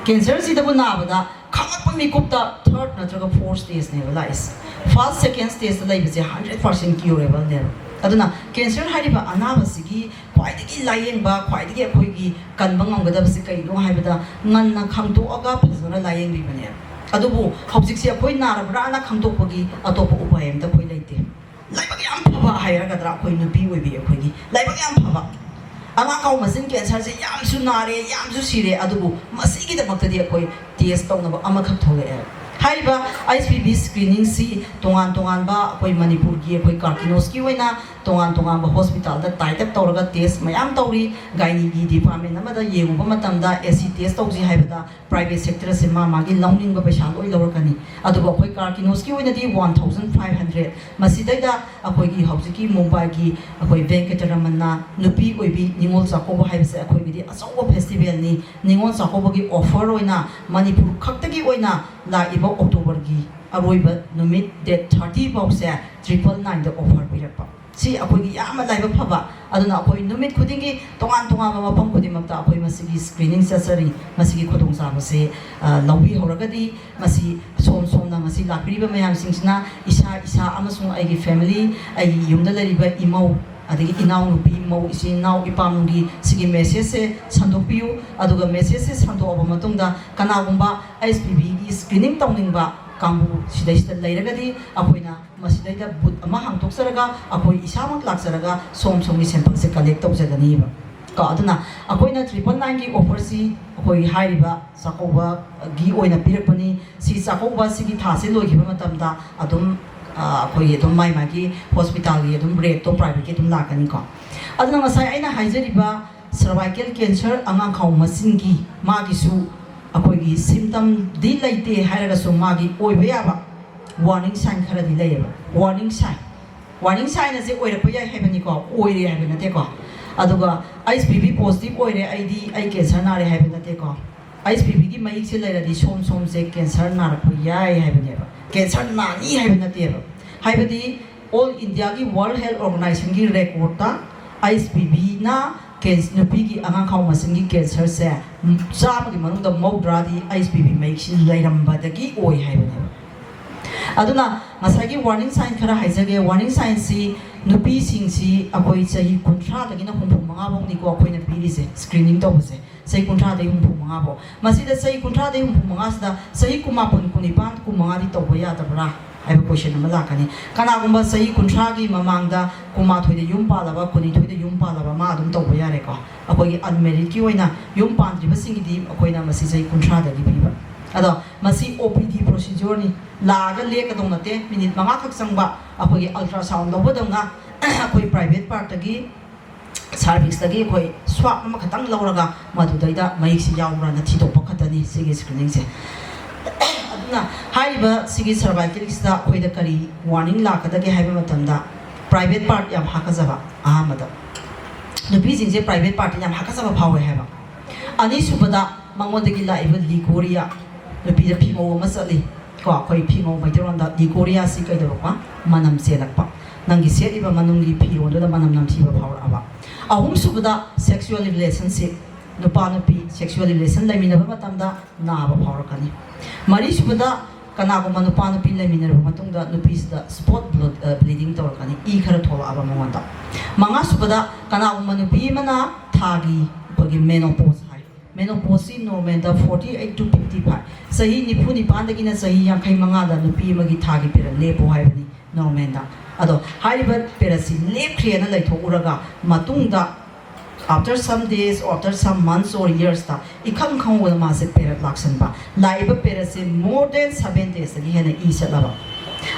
Cancerꯁꯤꯗꯕꯨ ꯅꯥꯕꯗ ꯈꯪꯉꯛꯄ ꯃꯤꯀꯨꯞꯇ third ꯅꯠꯇ꯭ꯔꯒ fourth stageꯅꯦꯕ ꯂꯥꯛꯏꯁꯦ꯫ First, second stageꯇ ꯂꯩꯕꯁꯦ hundred percent curableꯅꯦꯕ꯫ ꯑꯗꯨꯅ cancer ꯍꯥꯏꯔꯤꯕ ꯑꯅꯥꯕꯁꯤꯒꯤ ꯈ꯭ꯋꯥꯏꯗꯒꯤ ꯂꯥꯏꯌꯦꯡꯕ, ꯈ꯭ꯋꯥꯏꯗꯒꯤ ꯑꯩꯈꯣꯏꯒꯤ ꯀꯟꯕ ꯉꯝꯒꯗꯕꯁꯦ ꯀꯩꯅꯣ ꯍꯥꯏꯕꯗ, ꯉꯟꯅ ꯈꯪꯗꯣꯛꯑꯒ ꯐꯖꯅ ꯂꯥꯏꯌꯦꯡꯕꯤꯕꯅꯦꯕ꯫ ꯑꯗꯨꯕꯨ ꯍꯧꯖꯤꯛꯁꯦ ꯑꯩꯈꯣꯏ ꯅꯥꯔꯕ꯭ꯔꯥꯅ ꯈꯪꯗꯣꯛꯄꯒꯤ ꯑꯇꯣꯞꯄ ꯎꯄꯥꯏ ꯑꯝꯇ ꯑꯩꯈꯣꯏ ꯂꯩꯇꯦ꯫ ꯂꯥꯏꯕꯛ ꯌꯥꯝ ꯐꯕ ꯍꯥꯏꯔꯒꯗ꯭ꯔꯥ, ꯑꯩꯈꯣꯏ ꯅꯨꯄꯤ ꯑꯣꯏꯕꯤ ꯑꯩꯈꯣꯏꯒꯤ ꯂꯥꯏꯕꯛ ꯌꯥꯝ ꯐꯕ꯫ ꯑꯉꯥꯡꯈꯥꯎ ꯃꯆꯤꯟ cancerꯁꯦ ꯌꯥꯝꯁꯨ ꯅꯥꯔꯦ, ꯌꯥꯝꯁꯨ ꯁꯤꯔꯦ, ꯑꯗꯨꯕꯨ ꯃꯁꯤꯒꯤꯗꯃꯛꯇꯗꯤ ꯑꯩꯈꯣꯏ test ꯇꯧꯅꯕ ꯑꯃꯈꯛ ꯊꯣꯛꯂꯛꯑꯦ꯫ ꯍꯥꯏꯔꯤꯕ H P V screeningꯁꯤ ꯇꯣꯉꯥꯟ ꯇꯣꯉꯥꯟꯕ ꯑꯩꯈꯣꯏ ꯃꯅꯤꯄꯨꯔꯒꯤ ꯑꯩꯈꯣꯏ ꯀꯥꯔꯀꯤꯅꯣꯁꯀꯤ ꯑꯣꯏꯅ ꯇꯣꯉꯥꯟ ꯇꯣꯉꯥꯟꯕ hospitalꯗ tie up ꯇꯧꯔꯒ test ꯃꯌꯥꯝ ꯇꯧꯔꯤ꯫ Gynaeꯒꯤ department ꯑꯃꯗ ꯌꯦꯡꯉꯨꯕ ꯃꯇꯝꯗ, A C test ꯇꯧꯁꯤ ꯍꯥꯏꯕꯗ, private sectorꯁꯦ ꯃꯥ ꯃꯥꯒꯤ ꯂꯧꯅꯤꯡꯕ ꯄꯩꯁꯥ ꯂꯣꯏ ꯂꯧꯔꯛꯀꯅꯤ꯫ ꯑꯗꯨꯕꯨ ꯑꯩꯈꯣꯏ ꯀꯥꯔꯀꯤꯅꯣꯁꯀꯤ ꯑꯣꯏꯅꯗꯤ one thousand five hundred꯫ ꯃꯁꯤꯗꯩꯗ ꯑꯩꯈꯣꯏꯒꯤ ꯍꯧꯖꯤꯛꯀꯤ ꯃꯨꯝꯕꯥꯏꯒꯤ ꯑꯩꯈꯣꯏ ꯚꯦꯡꯀꯇꯔꯃꯟꯅ ꯅꯨꯄꯤ ꯑꯣꯏꯕꯤ ꯅꯤꯉꯣꯜ ꯆꯥꯛꯀꯧꯕ ꯍꯥꯏꯕꯁꯦ ꯑꯩꯈꯣꯏꯒꯤꯗꯤ ꯑꯆꯧꯕ festivalꯅꯤ꯫ ꯅꯤꯉꯣꯜ ꯆꯥꯛꯀꯧꯕꯒꯤ offer ꯑꯣꯏꯅ ꯃꯅꯤꯄꯨꯔ ꯈꯛꯇꯒꯤ ꯑꯣꯏꯅ ꯂꯥꯛꯏꯕ Octoberꯒꯤ ꯑꯔꯣꯏꯕ ꯅꯨꯃꯤꯠ, date thirty ꯐꯥꯎꯁꯦ, triple nineꯗ offer ꯄꯤꯔꯛꯄ꯫ ꯁꯤ ꯑꯩꯈꯣꯏꯒꯤ ꯌꯥꯝꯅ ꯂꯥꯏꯕꯛ ꯐꯕ꯫ ꯑꯗꯨꯅ ꯑꯩꯈꯣꯏ ꯅꯨꯃꯤꯠ ꯈꯨꯗꯤꯡꯒꯤ ꯇꯣꯉꯥꯟ ꯇꯣꯉꯥꯟꯕ ꯃꯐꯝ ꯈꯨꯗꯤꯡꯃꯛꯇ ꯑꯩꯈꯣꯏ ꯃꯁꯤꯒꯤ screening ꯆꯠꯆꯔꯤ꯫ ꯃꯁꯤꯒꯤ ꯈꯨꯗꯣꯡꯆꯥꯕꯁꯦ, ꯑ, ꯂꯧꯕꯤꯍꯧꯔꯒꯗꯤ, ꯃꯁꯤ ꯁꯣꯝ ꯁꯣꯝꯅ ꯉꯁꯤ ꯂꯥꯛꯄꯤꯔꯤꯕ ꯃꯌꯥꯝꯁꯤꯡꯁꯤꯅ ꯏꯁꯥ ꯏꯁꯥ ꯑꯃꯁꯨꯡ ꯑꯩꯒꯤ family, ꯑꯩꯒꯤ ꯌꯨꯝꯗ ꯂꯩꯔꯤꯕ ꯏꯃꯧ, ꯑꯗꯒꯤ ꯏꯅꯥꯎꯅꯨꯄꯤ, ꯃꯧ, ꯏꯆꯤꯟ ꯏꯅꯥꯎ, ꯏꯄꯥꯝꯒꯤ ꯁꯤꯒꯤ message ꯁꯦ ꯁꯟꯗꯣꯛꯄꯤꯌꯨ꯫ ꯑꯗꯨꯒ message ꯁꯦ ꯁꯟꯗꯣꯛꯑꯕ ꯃꯇꯨꯡꯗ ꯀꯅꯥꯒꯨꯝꯕ H P V ꯒꯤ screening ꯇꯧꯅꯤꯡꯕ ꯀꯥꯡꯕꯨ ꯁꯤꯗꯩꯁꯤꯗ ꯂꯩꯔꯒꯗꯤ ꯑꯩꯈꯣꯏꯅ ꯃꯁꯤꯗꯩꯗ booth ꯑꯃ ꯍꯥꯡꯗꯣꯛꯆꯔꯒ ꯑꯩꯈꯣꯏ ꯏꯁꯥꯃꯛ ꯂꯥꯛꯆꯔꯒ ꯁꯣꯝ ꯁꯣꯝꯒꯤ sample ꯁꯦ collect ꯇꯧꯖꯒꯅꯤꯕ꯫ ꯀꯣ, ꯑꯗꯨꯅ ꯑꯩꯈꯣꯏꯅ triple nine ꯒꯤ offer ꯁꯤ ꯑꯩꯈꯣꯏ ꯍꯥꯏꯔꯤꯕ ꯆꯥꯛꯀꯧꯕꯒꯤ ꯑꯣꯏꯅ ꯄꯤꯔꯛꯄꯅꯤ꯫ ꯁꯤ ꯆꯥꯛꯀꯧꯕ ꯁꯤꯒꯤ ꯊꯥꯁꯦ ꯂꯣꯏꯈꯤꯕ ꯃꯇꯝꯗ ꯑꯗꯨꯝ, ꯑ, ꯑꯩꯈꯣꯏꯒꯤ ꯑꯗꯨꯝ ꯃꯥꯏ ꯃꯥꯒꯤ hospital ꯒꯤ ꯑꯗꯨꯝ rate ꯇꯣ private ꯀꯤ ꯑꯗꯨꯝ ꯂꯥꯛꯀꯅꯤꯀꯣ꯫ ꯑꯗꯨꯅ ꯉꯁꯥꯏ ꯑꯩꯅ ꯍꯥꯏꯖꯔꯤꯕ cervical cancer ꯑꯉꯥꯡꯈꯥꯎ ꯃꯆꯤꯟꯒꯤ ꯃꯥꯒꯤꯁꯨ ꯑꯩꯈꯣꯏꯒꯤ symptom ꯗꯤ ꯂꯩꯇꯦ ꯍꯥꯏꯔꯒꯁꯨ ꯃꯥꯒꯤ ꯑꯣꯏꯕ ꯌꯥꯕ warning sign ꯈꯔꯗꯤ ꯂꯩꯌꯦꯕ꯫ Warning sign, warning sign ꯑꯁꯦ ꯑꯣꯏꯔꯛꯄ ꯌꯥꯏ ꯍꯥꯏꯕꯅꯤꯀꯣ, ꯑꯣꯏꯔꯦ ꯍꯥꯏꯕ ꯅꯠꯇꯦꯀꯣ꯫ ꯑꯗꯨꯒ H P V positive ꯑꯣꯏꯔꯦ, ꯑꯩꯗꯤ ꯑꯩ cancer ꯅꯥꯔꯦ ꯍꯥꯏꯕ ꯅꯠꯇꯦꯀꯣ꯫ H P V ꯒꯤ ꯃꯍꯤꯛꯁꯦ ꯂꯩꯔꯗꯤ ꯁꯣꯝ ꯁꯣꯝꯁꯦ cancer ꯅꯥꯔꯛꯄ ꯌꯥꯏ ꯍꯥꯏꯕꯅꯦꯕ, cancer ꯅꯥꯅꯤ ꯍꯥꯏꯕ ꯅꯠꯇꯦꯕ꯫ ꯍꯥꯏꯕꯗꯤ all India ꯒꯤ World Health Organization ꯒꯤ record ꯇ H P V ꯅ ꯀꯦꯟ-, ꯅꯨꯄꯤꯒꯤ ꯑꯉꯥꯡꯈꯥꯎ ꯃꯆꯤꯟꯒꯤ cancer ꯁꯦ ꯆꯥꯝꯃꯒꯤ ꯃꯅꯨꯡꯗ ꯃꯧꯗ꯭ꯔꯥꯗꯤ H P V ꯃꯍꯤꯛꯁꯤ ꯂꯩꯔꯝꯕꯗꯒꯤ ꯑꯣꯏ ꯍꯥꯏꯕꯅꯦꯕ꯫ ꯑꯗꯨꯅ ꯉꯁꯥꯏꯒꯤ warning sign ꯈꯔ ꯍꯥꯏꯖꯒꯦ꯫ Warning sign ꯁꯤ ꯅꯨꯄꯤꯁꯤꯡꯁꯤ ꯑꯩꯈꯣꯏ ꯆꯍꯤ ꯀꯨꯟꯊ꯭ꯔꯥꯗꯒꯤꯅ ꯍꯨꯝꯐꯨ ꯃꯉꯥ ꯐꯥꯎꯅꯤꯀꯣ ꯑꯩꯈꯣꯏꯅ ꯄꯤꯔꯤꯁꯦ screening ꯇꯧꯕꯁꯦ, ꯆꯍꯤ ꯀꯨꯟꯊ꯭ꯔꯥꯗꯒꯤ ꯍꯨꯝꯐꯨ ꯃꯉꯥ ꯐꯥꯎ꯫ ꯃꯁꯤꯗ ꯆꯍꯤ ꯀꯨꯟꯊ꯭ꯔꯥꯗꯒꯤ ꯍꯨꯝꯐꯨ ꯃꯉꯥꯁꯤꯗ ꯆꯍꯤ ꯀꯨꯟꯃꯥꯄꯟ, ꯀꯨꯟꯅꯤꯄꯥꯟ, ꯀꯨꯟꯃꯉꯥꯗꯤ ꯇꯧꯕ ꯌꯥꯗꯕ꯭ꯔꯥ ꯍꯥꯏꯕ question ꯑꯃ ꯂꯥꯛꯀꯅꯤ꯫ ꯀꯅꯥꯒꯨꯝꯕ ꯆꯍꯤ ꯀꯨꯟꯊ꯭ꯔꯥꯒꯤ ꯃꯃꯥꯡꯗ ꯀꯨꯟꯃꯥꯊꯣꯏꯗ ꯌꯨꯝ ꯄꯥꯜꯂꯕ, ꯀꯨꯟꯅꯤꯊꯣꯏꯗ ꯌꯨꯝ ꯄꯥꯜꯂꯕ ꯃꯥ ꯑꯗꯨꯝ ꯇꯧꯕ ꯌꯥꯔꯦꯀꯣ꯫ ꯑꯩꯈꯣꯏꯒꯤ unmarried ꯀꯤ ꯑꯣꯏꯅ ꯌꯨꯝ ꯄꯥꯟꯗ꯭ꯔꯤꯕꯁꯤꯡꯒꯤꯗꯤ ꯑꯩꯈꯣꯏꯅ ꯃꯁꯤ ꯆꯍꯤ ꯀꯨꯟꯊ꯭ꯔꯥꯗꯒꯤ ꯄꯤꯕ꯫ ꯑꯗꯣ ꯃꯁꯤ O P D procedure ꯅꯤ꯫ ꯂꯥꯛꯑꯒ ꯂꯦꯛꯀꯗꯧ ꯅꯠꯇꯦ, minute ꯃꯉꯥꯈꯛ ꯆꯪꯕ ꯑꯩꯈꯣꯏꯒꯤ ultrasound ꯂꯧꯕꯗꯧꯅ ꯑꯩꯈꯣꯏ private part ꯇꯒꯤ cervix ꯇꯒꯤ ꯑꯩꯈꯣꯏ swab ꯑꯃꯈꯛꯇꯪ ꯂꯧꯔꯒ ꯃꯗꯨꯗꯩꯗ ꯃꯍꯤꯛꯁꯤ ꯌꯥꯎꯕ꯭ꯔꯥꯅ ꯊꯤꯗꯣꯛꯄ ꯈꯛꯇꯅꯤ ꯁꯤꯒꯤ screening ꯁꯦ꯫ ꯑꯗꯨꯅ ꯍꯥꯏꯔꯤꯕ ꯁꯤꯒꯤ cervical ꯁꯤꯗ ꯑꯩꯈꯣꯏꯗ ꯀꯔꯤ warning ꯂꯥꯛꯀꯗꯒꯦ ꯍꯥꯏꯕ ꯃꯇꯝꯗ private part ꯌꯥꯝ ꯍꯥꯀꯠꯆꯕ, ꯑꯍꯥꯟꯕꯗ ꯅꯨꯄꯤꯁꯤꯡꯁꯦ private part ꯌꯥꯝ ꯍꯥꯀꯠꯆꯕ ꯐꯥꯎꯋꯦ ꯍꯥꯏꯕ꯫ ꯑꯅꯤꯁꯨꯕꯗ ꯃꯉꯣꯟꯗꯒꯤ ꯂꯥꯛꯏꯕ leukorrhea, ꯅꯨꯄꯤꯗ ꯐꯤꯉꯧ ꯑꯃ ꯆꯠꯂꯤ ꯀꯣ, ꯑꯩꯈꯣꯏ ꯐꯤꯉꯧ ꯃꯩꯇꯩꯂꯣꯟꯗ leukorrhea ꯁꯤ ꯀꯩꯗꯧꯔꯛꯄ? ꯃꯅꯝ ꯆꯦꯜꯂꯛꯄ꯫ ꯅꯪꯒꯤ ꯁꯦꯠꯂꯤꯕ ꯃꯅꯨꯡꯒꯤ ꯐꯤꯔꯣꯟꯗꯨꯗ ꯃꯅꯝ ꯅꯝꯊꯤꯕ ꯐꯥꯎꯔꯛꯑꯕ꯫ ꯑꯍꯨꯝꯁꯨꯕꯗ sexual relationship, ꯅꯨꯄꯥ ꯅꯨꯄꯤ sexual relation ꯂꯩꯃꯤꯟꯅꯕ ꯃꯇꯝꯗ ꯅꯥꯕ ꯐꯥꯎꯔꯛꯀꯅꯤ꯫ ꯃꯔꯤꯁꯨꯕꯗ ꯀꯅꯥꯒꯨꯝꯕ ꯅꯨꯄꯥ ꯅꯨꯄꯤ ꯂꯩꯃꯤꯟꯅꯔꯕ ꯃꯇꯨꯡꯗ ꯅꯨꯄꯤꯁꯤꯗ spot bleeding ꯇꯧꯔꯛꯀꯅꯤ, ꯏ ꯈꯔ ꯊꯣꯛꯂꯛꯑꯕ ꯃꯉꯣꯟꯗ꯫ ꯃꯉꯥ ꯁꯨꯕꯗ, ꯀꯅꯥꯒꯨꯝꯕ ꯅꯨꯄꯤ ꯑꯃꯅ ꯊꯥꯒꯤ ꯑꯩꯈꯣꯏꯒꯤ menopause high, menopauseꯁꯤ normalꯗ forty eight to fifty five, ꯆꯍꯤ ꯅꯤꯐꯨ ꯅꯤꯄꯥꯟꯗꯒꯤꯅ ꯆꯍꯤ ꯌꯥꯡꯈꯩ ꯃꯉꯥꯗ ꯅꯨꯄꯤ ꯑꯃꯒꯤ ꯊꯥꯒꯤ period ꯂꯦꯞꯄꯨ ꯍꯥꯏꯕꯅꯤ normalꯗ꯫ ꯑꯗꯣ ꯍꯥꯏꯔꯤꯕ periodꯁꯤ ꯂꯦꯞꯈ꯭ꯔꯦꯅ ꯂꯩꯊꯣꯛꯎꯔꯒ ꯃꯇꯨꯡꯗ after some days or after some months or yearsꯇ ꯏꯈꯪ ꯈꯪꯍꯧꯗꯅ ꯃꯥꯁꯦ period ꯂꯥꯛꯁꯟꯕ, ꯂꯥꯛꯏꯕ periodꯁꯦ more than seven daysꯇꯒꯤ ꯍꯦꯟꯅ ꯏ ꯆꯠꯂꯕ,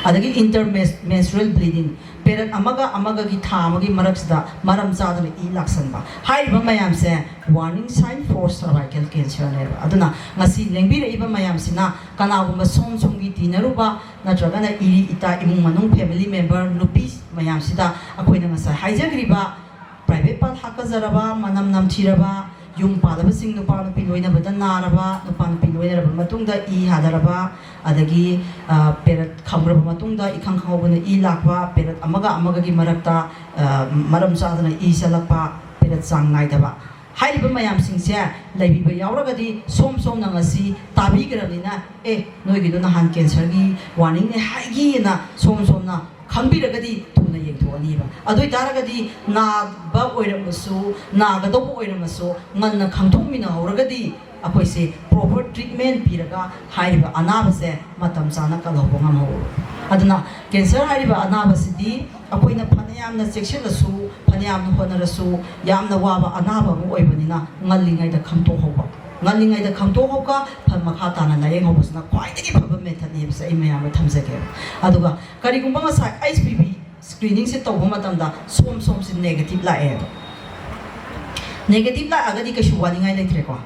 ꯑꯗꯒꯤ intermenstrual bleeding, period ꯑꯃꯒ ꯑꯃꯒꯒꯤ ꯊꯥ ꯑꯃꯒꯤ ꯃꯔꯛꯁꯤꯗ ꯃꯔꯝ ꯆꯥꯗꯅ ꯏ ꯂꯥꯛꯁꯟꯕ, ꯍꯥꯏꯔꯤꯕ ꯃꯌꯥꯝꯁꯦ warning sign for cervical cancerꯅꯦꯕ꯫ ꯑꯗꯨꯅ ꯉꯁꯤ ꯂꯦꯡꯕꯤꯔꯛꯏꯕ ꯃꯌꯥꯝꯁꯤꯅ ꯀꯅꯥꯒꯨꯝꯕ ꯁꯣꯝ ꯁꯣꯝꯒꯤ ꯇꯤꯟꯅꯔꯨꯕ ꯅꯠꯇ꯭ꯔꯒꯅ ꯏꯔꯤ ꯏꯇꯥ, ꯏꯃꯨꯡ ꯃꯅꯨꯡ, family member, ꯅꯨꯄꯤ ꯃꯌꯥꯝꯁꯤꯗ ꯑꯩꯈꯣꯏꯅ ꯉꯁꯥꯏ ꯍꯥꯏꯖꯈ꯭ꯔꯤꯕ private part ꯍꯥꯀꯠꯖꯔꯕ, ꯃꯅꯝ ꯅꯝꯊꯤꯔꯕ, ꯌꯨꯝ ꯄꯥꯜꯂꯕꯁꯤꯡ ꯅꯨꯄꯥ ꯅꯨꯄꯤ ꯂꯣꯏꯅꯕꯗ ꯅꯥꯔꯕ, ꯅꯨꯄꯥ ꯅꯨꯄꯤ ꯂꯣꯏꯅꯔꯕ ꯃꯇꯨꯡꯗ ꯏ ꯍꯥꯊꯔꯕ, ꯑꯗꯒꯤ period ꯈꯪꯈ꯭ꯔꯕ ꯃꯇꯨꯡꯗ ꯏꯈꯪ ꯈꯪꯍꯧꯗꯅ ꯏ ꯂꯥꯛꯄ, period ꯑꯃꯒ ꯑꯃꯒꯒꯤ ꯃꯔꯛꯇ ꯃꯔꯝ ꯆꯥꯗꯅ ꯏ ꯆꯠꯂꯛꯄ, period ꯆꯥꯡ ꯅꯥꯏꯗꯕ, ꯍꯥꯏꯔꯤꯕ ꯃꯌꯥꯝꯁꯤꯡꯁꯦ ꯂꯩꯕꯤꯕ ꯌꯥꯎꯔꯒꯗꯤ ꯁꯣꯝ ꯁꯣꯝꯅ ꯉꯁꯤ ꯇꯥꯕꯤꯈ꯭ꯔꯕꯅꯤꯅ, ꯑꯦ, ꯅꯣꯏꯒꯤꯗꯣ ꯅꯍꯥꯟ cancerꯒꯤ warningꯅꯦ ꯍꯥꯏꯒꯤꯅ ꯁꯣꯝ ꯁꯣꯝꯅ ꯈꯪꯕꯤꯔꯒꯗꯤ ꯊꯨꯅ ꯌꯦꯡꯊꯣꯛꯑꯅꯤꯕ꯫ ꯑꯗꯨ ꯑꯣꯏꯇꯥꯔꯒꯗꯤ ꯅꯥꯕ ꯑꯣꯏꯔꯝꯃꯁꯨ, ꯅꯥꯒꯗꯧꯕ ꯑꯣꯏꯔꯝꯃꯁꯨ ꯉꯟꯅ ꯈꯪꯗꯣꯛꯃꯤꯟꯅꯍꯧꯔꯒꯗꯤ ꯑꯩꯈꯣꯏꯁꯦ proper treatment ꯄꯤꯔꯒ ꯍꯥꯏꯔꯤꯕ ꯑꯅꯥꯕꯁꯦ ꯃꯇꯝ ꯆꯥꯅ ꯀꯜꯍꯧꯕ ꯉꯝꯍꯧꯕ꯫ ꯑꯗꯨꯅ cancer ꯍꯥꯏꯔꯤꯕ ꯑꯅꯥꯕꯁꯤꯗꯤ ꯑꯩꯈꯣꯏꯅ ꯐꯅꯌꯥꯝꯅ ꯆꯦꯛꯁꯤꯜꯂꯁꯨ, ꯐꯅꯌꯥꯝꯅ ꯍꯣꯠꯅꯔꯁꯨ, ꯌꯥꯝꯅ ꯋꯥꯕ ꯑꯅꯥꯕ ꯑꯃ ꯑꯣꯏꯕꯅꯤꯅ ꯉꯜꯂꯤꯉꯩꯗ ꯈꯪꯗꯣꯛꯍꯧꯕ, ꯉꯜꯂꯤꯉꯩꯗ ꯈꯪꯗꯣꯛꯍꯧꯒ ꯐ-, ꯃꯈꯥ ꯇꯥꯅ ꯂꯥꯌꯦꯡꯍꯧꯕꯁꯤꯅ ꯈ꯭ꯋꯥꯏꯗꯒꯤ ꯐꯕ methodꯅꯦꯕꯁꯦ ꯑꯩ ꯃꯌꯥꯝꯗ ꯊꯝꯖꯒꯦꯕ꯫ ꯑꯗꯨꯒ ꯀꯔꯤꯒꯨꯝꯕ ꯉꯁꯥꯏ H P V screeningꯁꯦ ꯇꯧꯕ ꯃꯇꯝꯗ ꯁꯣꯝ ꯁꯣꯝꯁꯦ negative ꯂꯥꯛꯑꯦꯕ, negative ꯂꯥꯛꯑꯒꯗꯤ ꯀꯩꯁꯨ ꯋꯥꯅꯤꯡꯉꯥꯏ ꯂꯩꯇ꯭ꯔꯦꯀꯣ꯫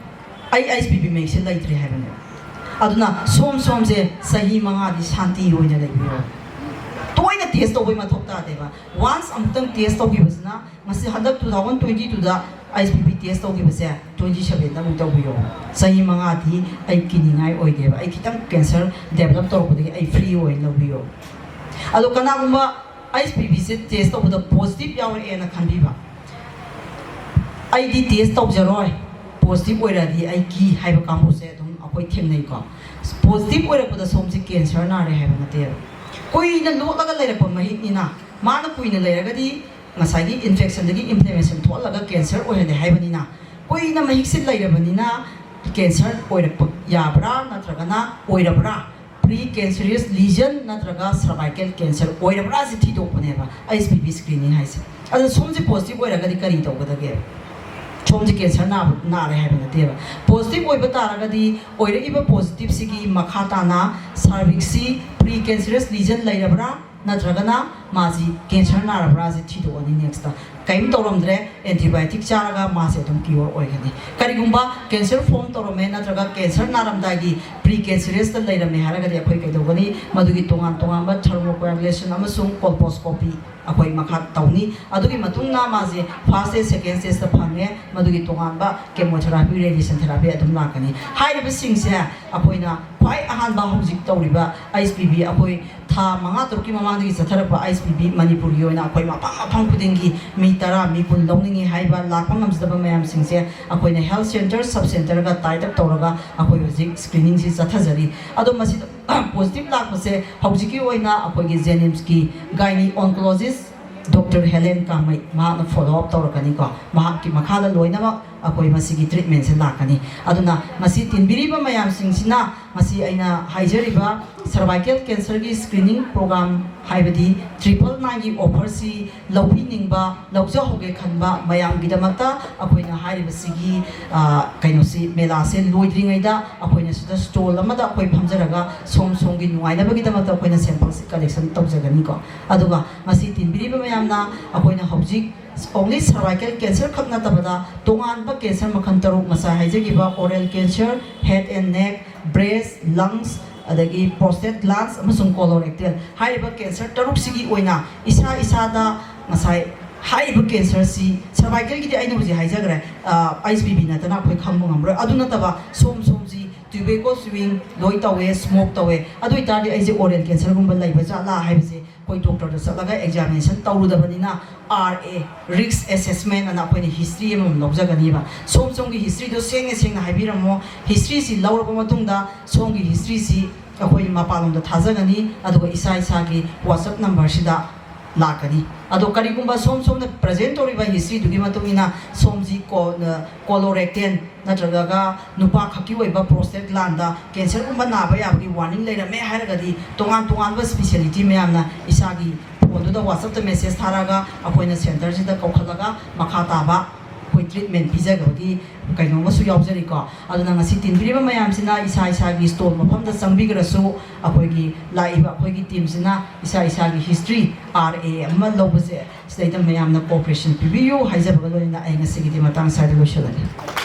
ꯑꯩ H P V ꯃꯍꯤꯛꯁꯦ ꯂꯩꯇ꯭ꯔꯦ ꯍꯥꯏꯕꯅꯦꯕ꯫ ꯑꯗꯨꯅ ꯁꯣꯝ ꯁꯣꯝꯁꯦ ꯆꯍꯤ ꯃꯉꯥꯗꯤ ꯁꯥꯟꯇꯤ ꯑꯣꯏꯅ ꯂꯩꯕꯤꯔꯣ꯫ ꯇꯣꯏꯅ test ꯇꯧꯕꯩ ꯃꯊꯧ ꯇꯥꯗꯦꯕ꯫ Once ꯑꯃꯨꯛꯇꯪ test ꯇꯧꯈꯤꯕꯁꯤꯅ, ꯉꯁꯤ ꯍꯟꯗꯛ two thousand twenty twoꯗ H P V test ꯇꯧꯈꯤꯕꯁꯦ twenty sevenꯗ ꯑꯃꯨꯛ ꯇꯧꯕꯤꯌꯣ꯫ ꯆꯍꯤ ꯃꯉꯥꯗꯤ ꯑꯩ ꯀꯤꯅꯤꯡꯉꯥꯏ ꯑꯣꯏꯗꯦꯕ꯫ ꯑꯩ ꯈꯤꯇꯪ cancer develop ꯇꯧꯔꯛꯄꯗꯒꯤ ꯑꯩ free ꯑꯣꯏꯅ ꯂꯧꯕꯤꯌꯣ꯫ ꯑꯗꯣ ꯀꯅꯥꯒꯨꯝꯕ H P Vꯁꯦ test ꯇꯧꯕꯗ positive ꯌꯥꯎꯔꯛꯑꯦꯅ ꯈꯟꯕꯤꯕ, ꯑꯩꯗꯤ test ꯇꯧꯖꯔꯣꯏ, positive ꯑꯣꯏꯔꯛꯑꯗꯤ ꯑꯩ ꯀꯤ ꯍꯥꯏꯕ ꯀꯥꯡꯕꯨꯁꯦ ꯑꯗꯨꯝ ꯑꯩꯈꯣꯏ ꯊꯦꯡꯅꯩꯀꯣ꯫ ꯄꯣꯖꯤꯇꯤꯚ ꯑꯣꯏꯔꯛꯄꯗ ꯁꯣꯝꯁꯦ ꯀꯦꯟꯁꯔ ꯅꯥꯔꯦ ꯍꯥꯏꯕ ꯅꯠꯇꯦꯕ꯫ ꯀꯨꯏꯅ ꯂꯣꯠꯂꯒ ꯂꯩꯔꯛꯄ ꯃꯍꯤꯛꯅꯤꯅ, ꯃꯥꯅ ꯀꯨꯏꯅ ꯂꯩꯔꯒꯗꯤ ꯉꯁꯥꯏꯒꯤ ꯏꯟꯐꯦꯛꯁꯟꯗꯒꯤ ꯏꯟꯐ꯭ꯂꯦꯃꯦꯁꯟ ꯊꯣꯛꯍꯜꯂꯒ ꯀꯦꯟꯁꯔ ꯑꯣꯏꯍꯜꯂꯦ ꯍꯥꯏꯕꯅꯤꯅ, ꯀꯨꯏꯅ ꯃꯍꯤꯛꯁꯦ ꯂꯩꯔꯕꯅꯤꯅ ꯀꯦꯟꯁꯔ ꯑꯣꯏꯔꯛꯄ ꯌꯥꯕ꯭ꯔꯥ ꯅꯠꯇ꯭ꯔꯒꯅ ꯑꯣꯏꯔꯕ꯭ꯔꯥ, ꯄ꯭ꯔꯤ ꯀꯦꯟꯁꯔꯤꯌꯁ ꯂꯤꯖꯟ ꯅꯠꯇ꯭ꯔꯒ ꯁꯔꯚꯥꯏꯀꯦꯜ cancer ꯑꯣꯏꯔꯕ꯭ꯔꯥꯁꯦ ꯊꯤꯗꯣꯛꯄꯅꯦꯕ H P V screening ꯍꯥꯏꯁꯦ꯫ ꯑꯗꯣ ꯁꯣꯝꯁꯦ ꯄꯣꯖꯤꯇꯤꯚ ꯑꯣꯏꯔꯒꯗꯤ ꯀꯔꯤ ꯇꯧꯒꯗꯒꯦ? ꯁꯣꯝꯁꯦ ꯀꯦꯟꯁꯔ ꯅꯥꯕ, ꯅꯥꯔꯦ ꯍꯥꯏꯕ ꯅꯠꯇꯦꯕ꯫ ꯄꯣꯖꯤꯇꯤꯚ ꯑꯣꯏꯕ ꯇꯥꯔꯒꯗꯤ ꯑꯣꯏꯔꯛꯏꯕ ꯄꯣꯖꯤꯇꯤꯚꯁꯤꯒꯤ ꯃꯈꯥ ꯇꯥꯅ ꯁꯥꯔꯚꯤꯛꯁꯁꯤ ꯄ꯭ꯔꯤ ꯀꯦꯟꯁꯔꯤꯌꯁ ꯂꯤꯖꯟ ꯂꯩꯔꯕ꯭ꯔꯥ ꯅꯠꯇ꯭ꯔꯒꯅ ꯃꯥꯁꯤ ꯀꯦꯟꯁꯔ ꯅꯥꯔꯕ꯭ꯔꯥꯁꯤ ꯊꯤꯗꯣꯛꯑꯅꯤ꯫ ꯅꯦꯛꯁꯇ ꯀꯔꯤꯝ ꯇꯧꯔꯝꯗ꯭ꯔꯦ, ꯑꯦꯟꯇꯤꯕꯥꯌꯣꯇꯤꯛ ꯆꯥꯔꯒ ꯃꯥꯁꯦ ꯑꯗꯨꯝ ꯀ꯭ꯌꯣꯔ ꯑꯣꯏꯒꯅꯤ꯫ ꯀꯔꯤꯒꯨꯝꯕ ꯀꯦꯟꯁꯔ ꯐꯣꯔꯝ ꯇꯧꯔꯝꯃꯦ ꯅꯠꯇ꯭ꯔꯒ ꯀꯦꯟꯁꯔ ꯅꯥꯔꯝꯗꯥꯏꯒꯤ ꯄ꯭ꯔꯤ ꯀꯦꯟꯁꯔꯤꯌꯁꯇ ꯂꯩꯔꯝꯃꯦ ꯍꯥꯏꯔꯒꯗꯤ ꯑꯩꯈꯣꯏ ꯀꯩꯗꯧꯒꯅꯤ? ꯃꯗꯨꯒꯤ ꯇꯣꯉꯥꯟ ꯇꯣꯉꯥꯟꯕ ꯊꯔꯃꯣꯀꯣꯑꯦꯒꯨꯂꯦꯁꯟ ꯑꯃꯁꯨꯡ ꯀꯣꯜꯄꯣꯁꯀꯣꯄꯤ ꯑꯩꯈꯣꯏ ꯃꯈꯥ ꯇꯧꯅꯤ꯫ ꯑꯗꯨꯒꯤ ꯃꯇꯨꯡꯗ ꯃꯥꯁꯦ ꯐꯥꯔꯁ ꯁ꯭ꯇꯦꯖ, ꯁꯦꯀꯦꯟ ꯁ꯭ꯇꯦꯖꯇ ꯐꯪꯉꯦ, ꯃꯗꯨꯒꯤ ꯇꯣꯉꯥꯟꯕ ꯀꯦꯃꯣꯊꯦꯔꯥꯄꯤ, ꯔꯦꯗꯤꯌꯦꯁꯟ ꯊꯦꯔꯥꯄꯤ ꯑꯗꯨꯝ ꯂꯥꯛꯀꯅꯤ꯫ ꯍꯥꯏꯔꯤꯕꯁꯤꯡꯁꯦ ꯑꯩꯈꯣꯏꯅ ꯈ꯭ꯋꯥꯏ ꯑꯍꯥꯟꯕ ꯍꯧꯖꯤꯛ ꯇꯧꯔꯤꯕ ꯑꯩꯆ ꯄꯤ ꯚꯤ, ꯑꯩꯈꯣꯏ ꯊꯥ ꯃꯉꯥ ꯇꯔꯨꯛꯀꯤ ꯃꯃꯥꯡꯗꯒꯤ ꯆꯠꯊꯔꯛꯄ ꯑꯩꯆ ꯄꯤ ꯚꯤ ꯃꯅꯤꯄꯨꯔꯒꯤ ꯑꯣꯏꯅ ꯑꯩꯈꯣꯏ ꯃꯐꯝ ꯃꯐꯝ ꯈꯨꯗꯤꯡꯒꯤ ꯃꯤ ꯇꯔꯥ, ꯃꯤ ꯀꯨꯟ ꯂꯧꯅꯤꯡꯉꯤ ꯍꯥꯏꯕ ꯂꯥꯛꯄ ꯉꯝꯖꯗꯕ ꯃꯌꯥꯝꯁꯤꯡꯁꯦ ꯑꯩꯈꯣꯏꯅ ꯍꯦꯜꯊ ꯁꯦꯟꯇꯔ, ꯁꯕ ꯁꯦꯟꯇꯔꯒ ꯇꯥꯏꯠ ꯑꯞ ꯇꯧꯔꯒ ꯑꯩꯈꯣꯏ ꯍꯧꯖꯤꯛ ꯁ꯭ꯀ꯭ꯔꯤꯅꯤꯡꯁꯤ ꯆꯠꯊꯖꯔꯤ꯫ ꯑꯗꯣ ꯃꯁꯤꯗ ꯄꯣꯖꯤꯇꯤꯚ ꯂꯥꯛꯄꯁꯦ ꯍꯧꯖꯤꯛꯀꯤ ꯑꯣꯏꯅ ꯑꯩꯈꯣꯏꯒꯤ ꯖꯦꯅꯤꯝꯁꯀꯤ ꯒꯥꯏꯅꯤ ꯑꯣꯟꯀꯣꯂꯣꯖꯤꯁ ꯗꯣꯛꯇꯔ ꯍꯦꯂꯦꯟ ꯀꯥꯃꯩ, ꯃꯍꯥꯛꯅ ꯐꯣꯂꯣ ꯑꯞ ꯇꯧꯔꯛꯀꯅꯤꯀꯣ꯫ ꯃꯍꯥꯛꯀꯤ ꯃꯈꯥꯗ ꯂꯣꯏꯅꯃꯛ ꯑꯩꯈꯣꯏ ꯃꯁꯤꯒꯤ ꯇ꯭ꯔꯤꯠꯃꯦꯟꯁꯦ ꯂꯥꯛꯀꯅꯤ꯫ ꯑꯗꯨꯅ ꯃꯁꯤ ꯇꯤꯟꯕꯤꯔꯤꯕ ꯃꯌꯥꯝꯁꯤꯡꯁꯤꯅ ꯉꯁꯤ ꯑꯩꯅ ꯍꯥꯏꯖꯔꯤꯕ ꯁꯔꯚꯥꯏꯀꯦꯜ ꯀꯦꯟꯁꯔꯒꯤ ꯁ꯭ꯀ꯭ꯔꯤꯅꯤꯡ ꯄ꯭ꯔꯣꯒ꯭ꯔꯥꯝ, ꯍꯥꯏꯕꯗꯤ ꯇ꯭ꯔꯤꯄꯜ ꯅꯥꯏꯟꯒꯤ ꯑꯣꯐꯔꯁꯤ ꯂꯧꯕꯤꯅꯤꯡꯕ, ꯂꯧꯖꯍꯧꯒꯦ ꯈꯟꯕ ꯃꯌꯥꯝꯒꯤꯗꯃꯛꯇ ꯑꯩꯈꯣꯏꯅ ꯍꯥꯏꯔꯤꯕꯁꯤꯒꯤ, ꯑ, ꯀꯩꯅꯣꯁꯤ, ꯃꯦꯂꯥꯁꯦ ꯂꯣꯏꯗ꯭ꯔꯤꯉꯩꯗ ꯑꯩꯈꯣꯏꯅ ꯁꯤꯗ ꯁ꯭ꯇꯣꯜ ꯑꯃꯗ ꯑꯩꯈꯣꯏ ꯐꯝꯖꯔꯒ ꯁꯣꯝ ꯁꯣꯝꯒꯤ ꯅꯨꯡꯉꯥꯏꯅꯕꯒꯤꯗꯃꯛꯇ ꯑꯩꯈꯣꯏꯅ ꯁꯦꯝꯄꯜꯁꯤ ꯀꯂꯦꯛꯁꯟ ꯇꯧꯖꯒꯅꯤꯀꯣ꯫ ꯑꯗꯨꯒ ꯃꯁꯤ ꯇꯤꯟꯕꯤꯔꯤꯕ ꯃꯌꯥꯝꯅ ꯑꯩꯈꯣꯏꯅ ꯍꯧꯖꯤꯛ only cervical cancer ꯈꯛ ꯅꯠꯇꯕꯗ ꯇꯣꯉꯥꯟꯕ ꯀꯦꯟꯁꯔ ꯃꯈꯜ ꯇꯔꯨꯛ, ꯉꯁꯥꯏ ꯍꯥꯏꯖꯈꯤꯕ oral cancer, head and neck, breast, lungs, ꯑꯗꯒꯤ prostate glands ꯑꯃꯁꯨꯡ colorectal ꯍꯥꯏꯔꯤꯕ ꯀꯦꯟꯁꯔ ꯇꯔꯨꯛꯁꯤꯒꯤ ꯑꯣꯏꯅ ꯏꯁꯥ ꯏꯁꯥꯗ ꯉꯁꯥꯏ ꯍꯥꯏꯔꯤꯕ ꯀꯦꯟꯁꯔꯁꯤ, ꯁꯔꯚꯥꯏꯀꯦꯜꯒꯤꯗꯤ ꯑꯩꯅ ꯍꯧꯖꯤꯛ ꯍꯥꯏꯖꯈ꯭ꯔꯦ, ꯑꯩꯆ ꯄꯤ ꯚꯤ ꯅꯠꯇꯅ ꯑꯩꯈꯣꯏ ꯈꯪꯕ ꯉꯝꯃꯔꯣꯏ꯫ ꯑꯗꯨ ꯅꯠꯇꯕ ꯁꯣꯝ ꯁꯣꯝꯁꯤ tobacco chewing ꯂꯣꯏ ꯇꯧꯋꯦ, ꯁ꯭ꯃꯣꯛ ꯇꯧꯋꯦ, ꯑꯗꯨ ꯑꯣꯏꯇꯥꯔꯗꯤ ꯑꯩꯁꯦ oral cancer ꯒꯨꯝꯕ ꯂꯩꯕ ꯖꯥꯠꯂꯥ ꯍꯥꯏꯕꯁꯦ ꯑꯩꯈꯣꯏ ꯗꯣꯛꯇꯔꯗ ꯆꯠꯂꯒ ꯑꯦꯛꯖꯥꯃꯤꯅꯦꯁꯟ ꯇꯧꯔꯨꯗꯕꯅꯤꯅ, ꯑꯥꯔ ꯑꯦ, ꯔꯤꯁꯛ ꯑꯦꯁꯦꯁꯃꯦꯟ ꯑꯅ ꯑꯩꯈꯣꯏꯅ ꯍꯤꯁꯇ꯭ꯔꯤ ꯑꯃꯃꯝ ꯂꯧꯖꯒꯅꯤꯕ꯫ ꯁꯣꯝ ꯁꯣꯝꯒꯤ ꯍꯤꯁꯇ꯭ꯔꯤꯗꯣ ꯁꯦꯡꯅ ꯁꯦꯡꯅ ꯍꯥꯏꯕꯤꯔꯝꯃꯣ꯫ ꯍꯤꯁꯇ꯭ꯔꯤꯁꯤ ꯂꯧꯔꯕ ꯃꯇꯨꯡꯗ ꯁꯣꯝꯒꯤ ꯍꯤꯁꯇ꯭ꯔꯤꯁꯤ ꯑꯩꯈꯣꯏ ꯃꯄꯥꯟꯂꯣꯝꯗ ꯊꯥꯖꯒꯅꯤ, ꯑꯗꯨꯒ ꯏꯁꯥ ꯏꯁꯥꯒꯤ ꯋꯥꯆꯞ ꯅꯝꯕꯔꯁꯤꯗ ꯂꯥꯛꯀꯅꯤ꯫ ꯑꯗꯣ ꯀꯔꯤꯒꯨꯝꯕ ꯁꯣꯝ ꯁꯣꯝꯅ ꯄ꯭ꯔꯖꯦꯟ ꯇꯧꯔꯤꯕ ꯍꯤꯁꯇ꯭ꯔꯤꯗꯨꯒꯤ ꯃꯇꯨꯡ ꯏꯟꯅ ꯁꯣꯝꯁꯤ ꯀꯣ-, ꯀꯣꯂꯣꯔꯦꯛꯇꯦꯟ ꯅꯠꯇ꯭ꯔꯒ ꯅꯨꯄꯥ ꯈꯛꯀꯤ ꯑꯣꯏꯕ ꯄ꯭ꯔꯣꯁꯇꯦꯠ ꯒ꯭ꯂꯥꯟꯗ ꯀꯦꯟꯁꯔꯒꯨꯝꯕ ꯅꯥꯕ ꯌꯥꯕꯒꯤ ꯋꯥꯔꯅꯤꯡ ꯂꯩꯔꯝꯃꯦ ꯍꯥꯏꯔꯒꯗꯤ, ꯇꯣꯉꯥꯟ ꯇꯣꯉꯥꯟꯕ ꯁ꯭ꯄꯤꯁꯦꯂꯤꯇꯤ ꯃꯌꯥꯝꯅ ꯏꯁꯥꯒꯤ ꯐꯣꯟꯗꯨꯗ ꯋꯥꯆꯞꯇ ꯃꯦꯁꯦꯖ ꯊꯥꯔꯒ ꯑꯩꯈꯣꯏꯅ ꯁꯦꯟꯇꯔꯁꯤꯗ ꯀꯧꯈꯠꯂꯒ ꯃꯈꯥ ꯇꯥꯕ ꯑꯩꯈꯣꯏ ꯇ꯭ꯔꯤꯠꯃꯦꯟ ꯄꯤꯖꯒꯕꯒꯤ ꯀꯩꯅꯣ ꯑꯃꯁꯨ ꯌꯥꯎꯖꯔꯤꯀꯣ꯫ ꯑꯗꯨꯅ ꯉꯁꯤ ꯇꯤꯟꯕꯤꯔꯤꯕ ꯃꯌꯥꯝꯁꯤꯅ ꯏꯁꯥ ꯏꯁꯥꯒꯤ ꯁ꯭ꯇꯣꯜ ꯃꯐꯝꯗ ꯆꯪꯕꯤꯈ꯭ꯔꯁꯨ, ꯑꯩꯈꯣꯏꯒꯤ ꯂꯥꯛꯏꯕ ꯑꯩꯈꯣꯏꯒꯤ ꯇꯤꯝꯁꯤꯅ ꯏꯁꯥ ꯏꯁꯥꯒꯤ ꯍꯤꯁꯇ꯭ꯔꯤ ꯑꯥꯔ ꯑꯦ ꯑꯃ ꯂꯧꯕꯁꯦ, ꯁꯤꯗꯩꯗ ꯃꯌꯥꯝꯅ ꯀꯣꯑꯣꯄꯔꯦꯁꯟ ꯄꯤꯕꯤꯌꯨ ꯍꯥꯏꯖꯕꯒ ꯂꯣꯏꯅꯅ ꯑꯩ ꯉꯁꯤꯒꯤꯗꯤ ꯃꯇꯥꯡ ꯁ꯭ꯋꯥꯏꯗ ꯂꯣꯏꯁꯤꯜꯂꯒꯦ꯫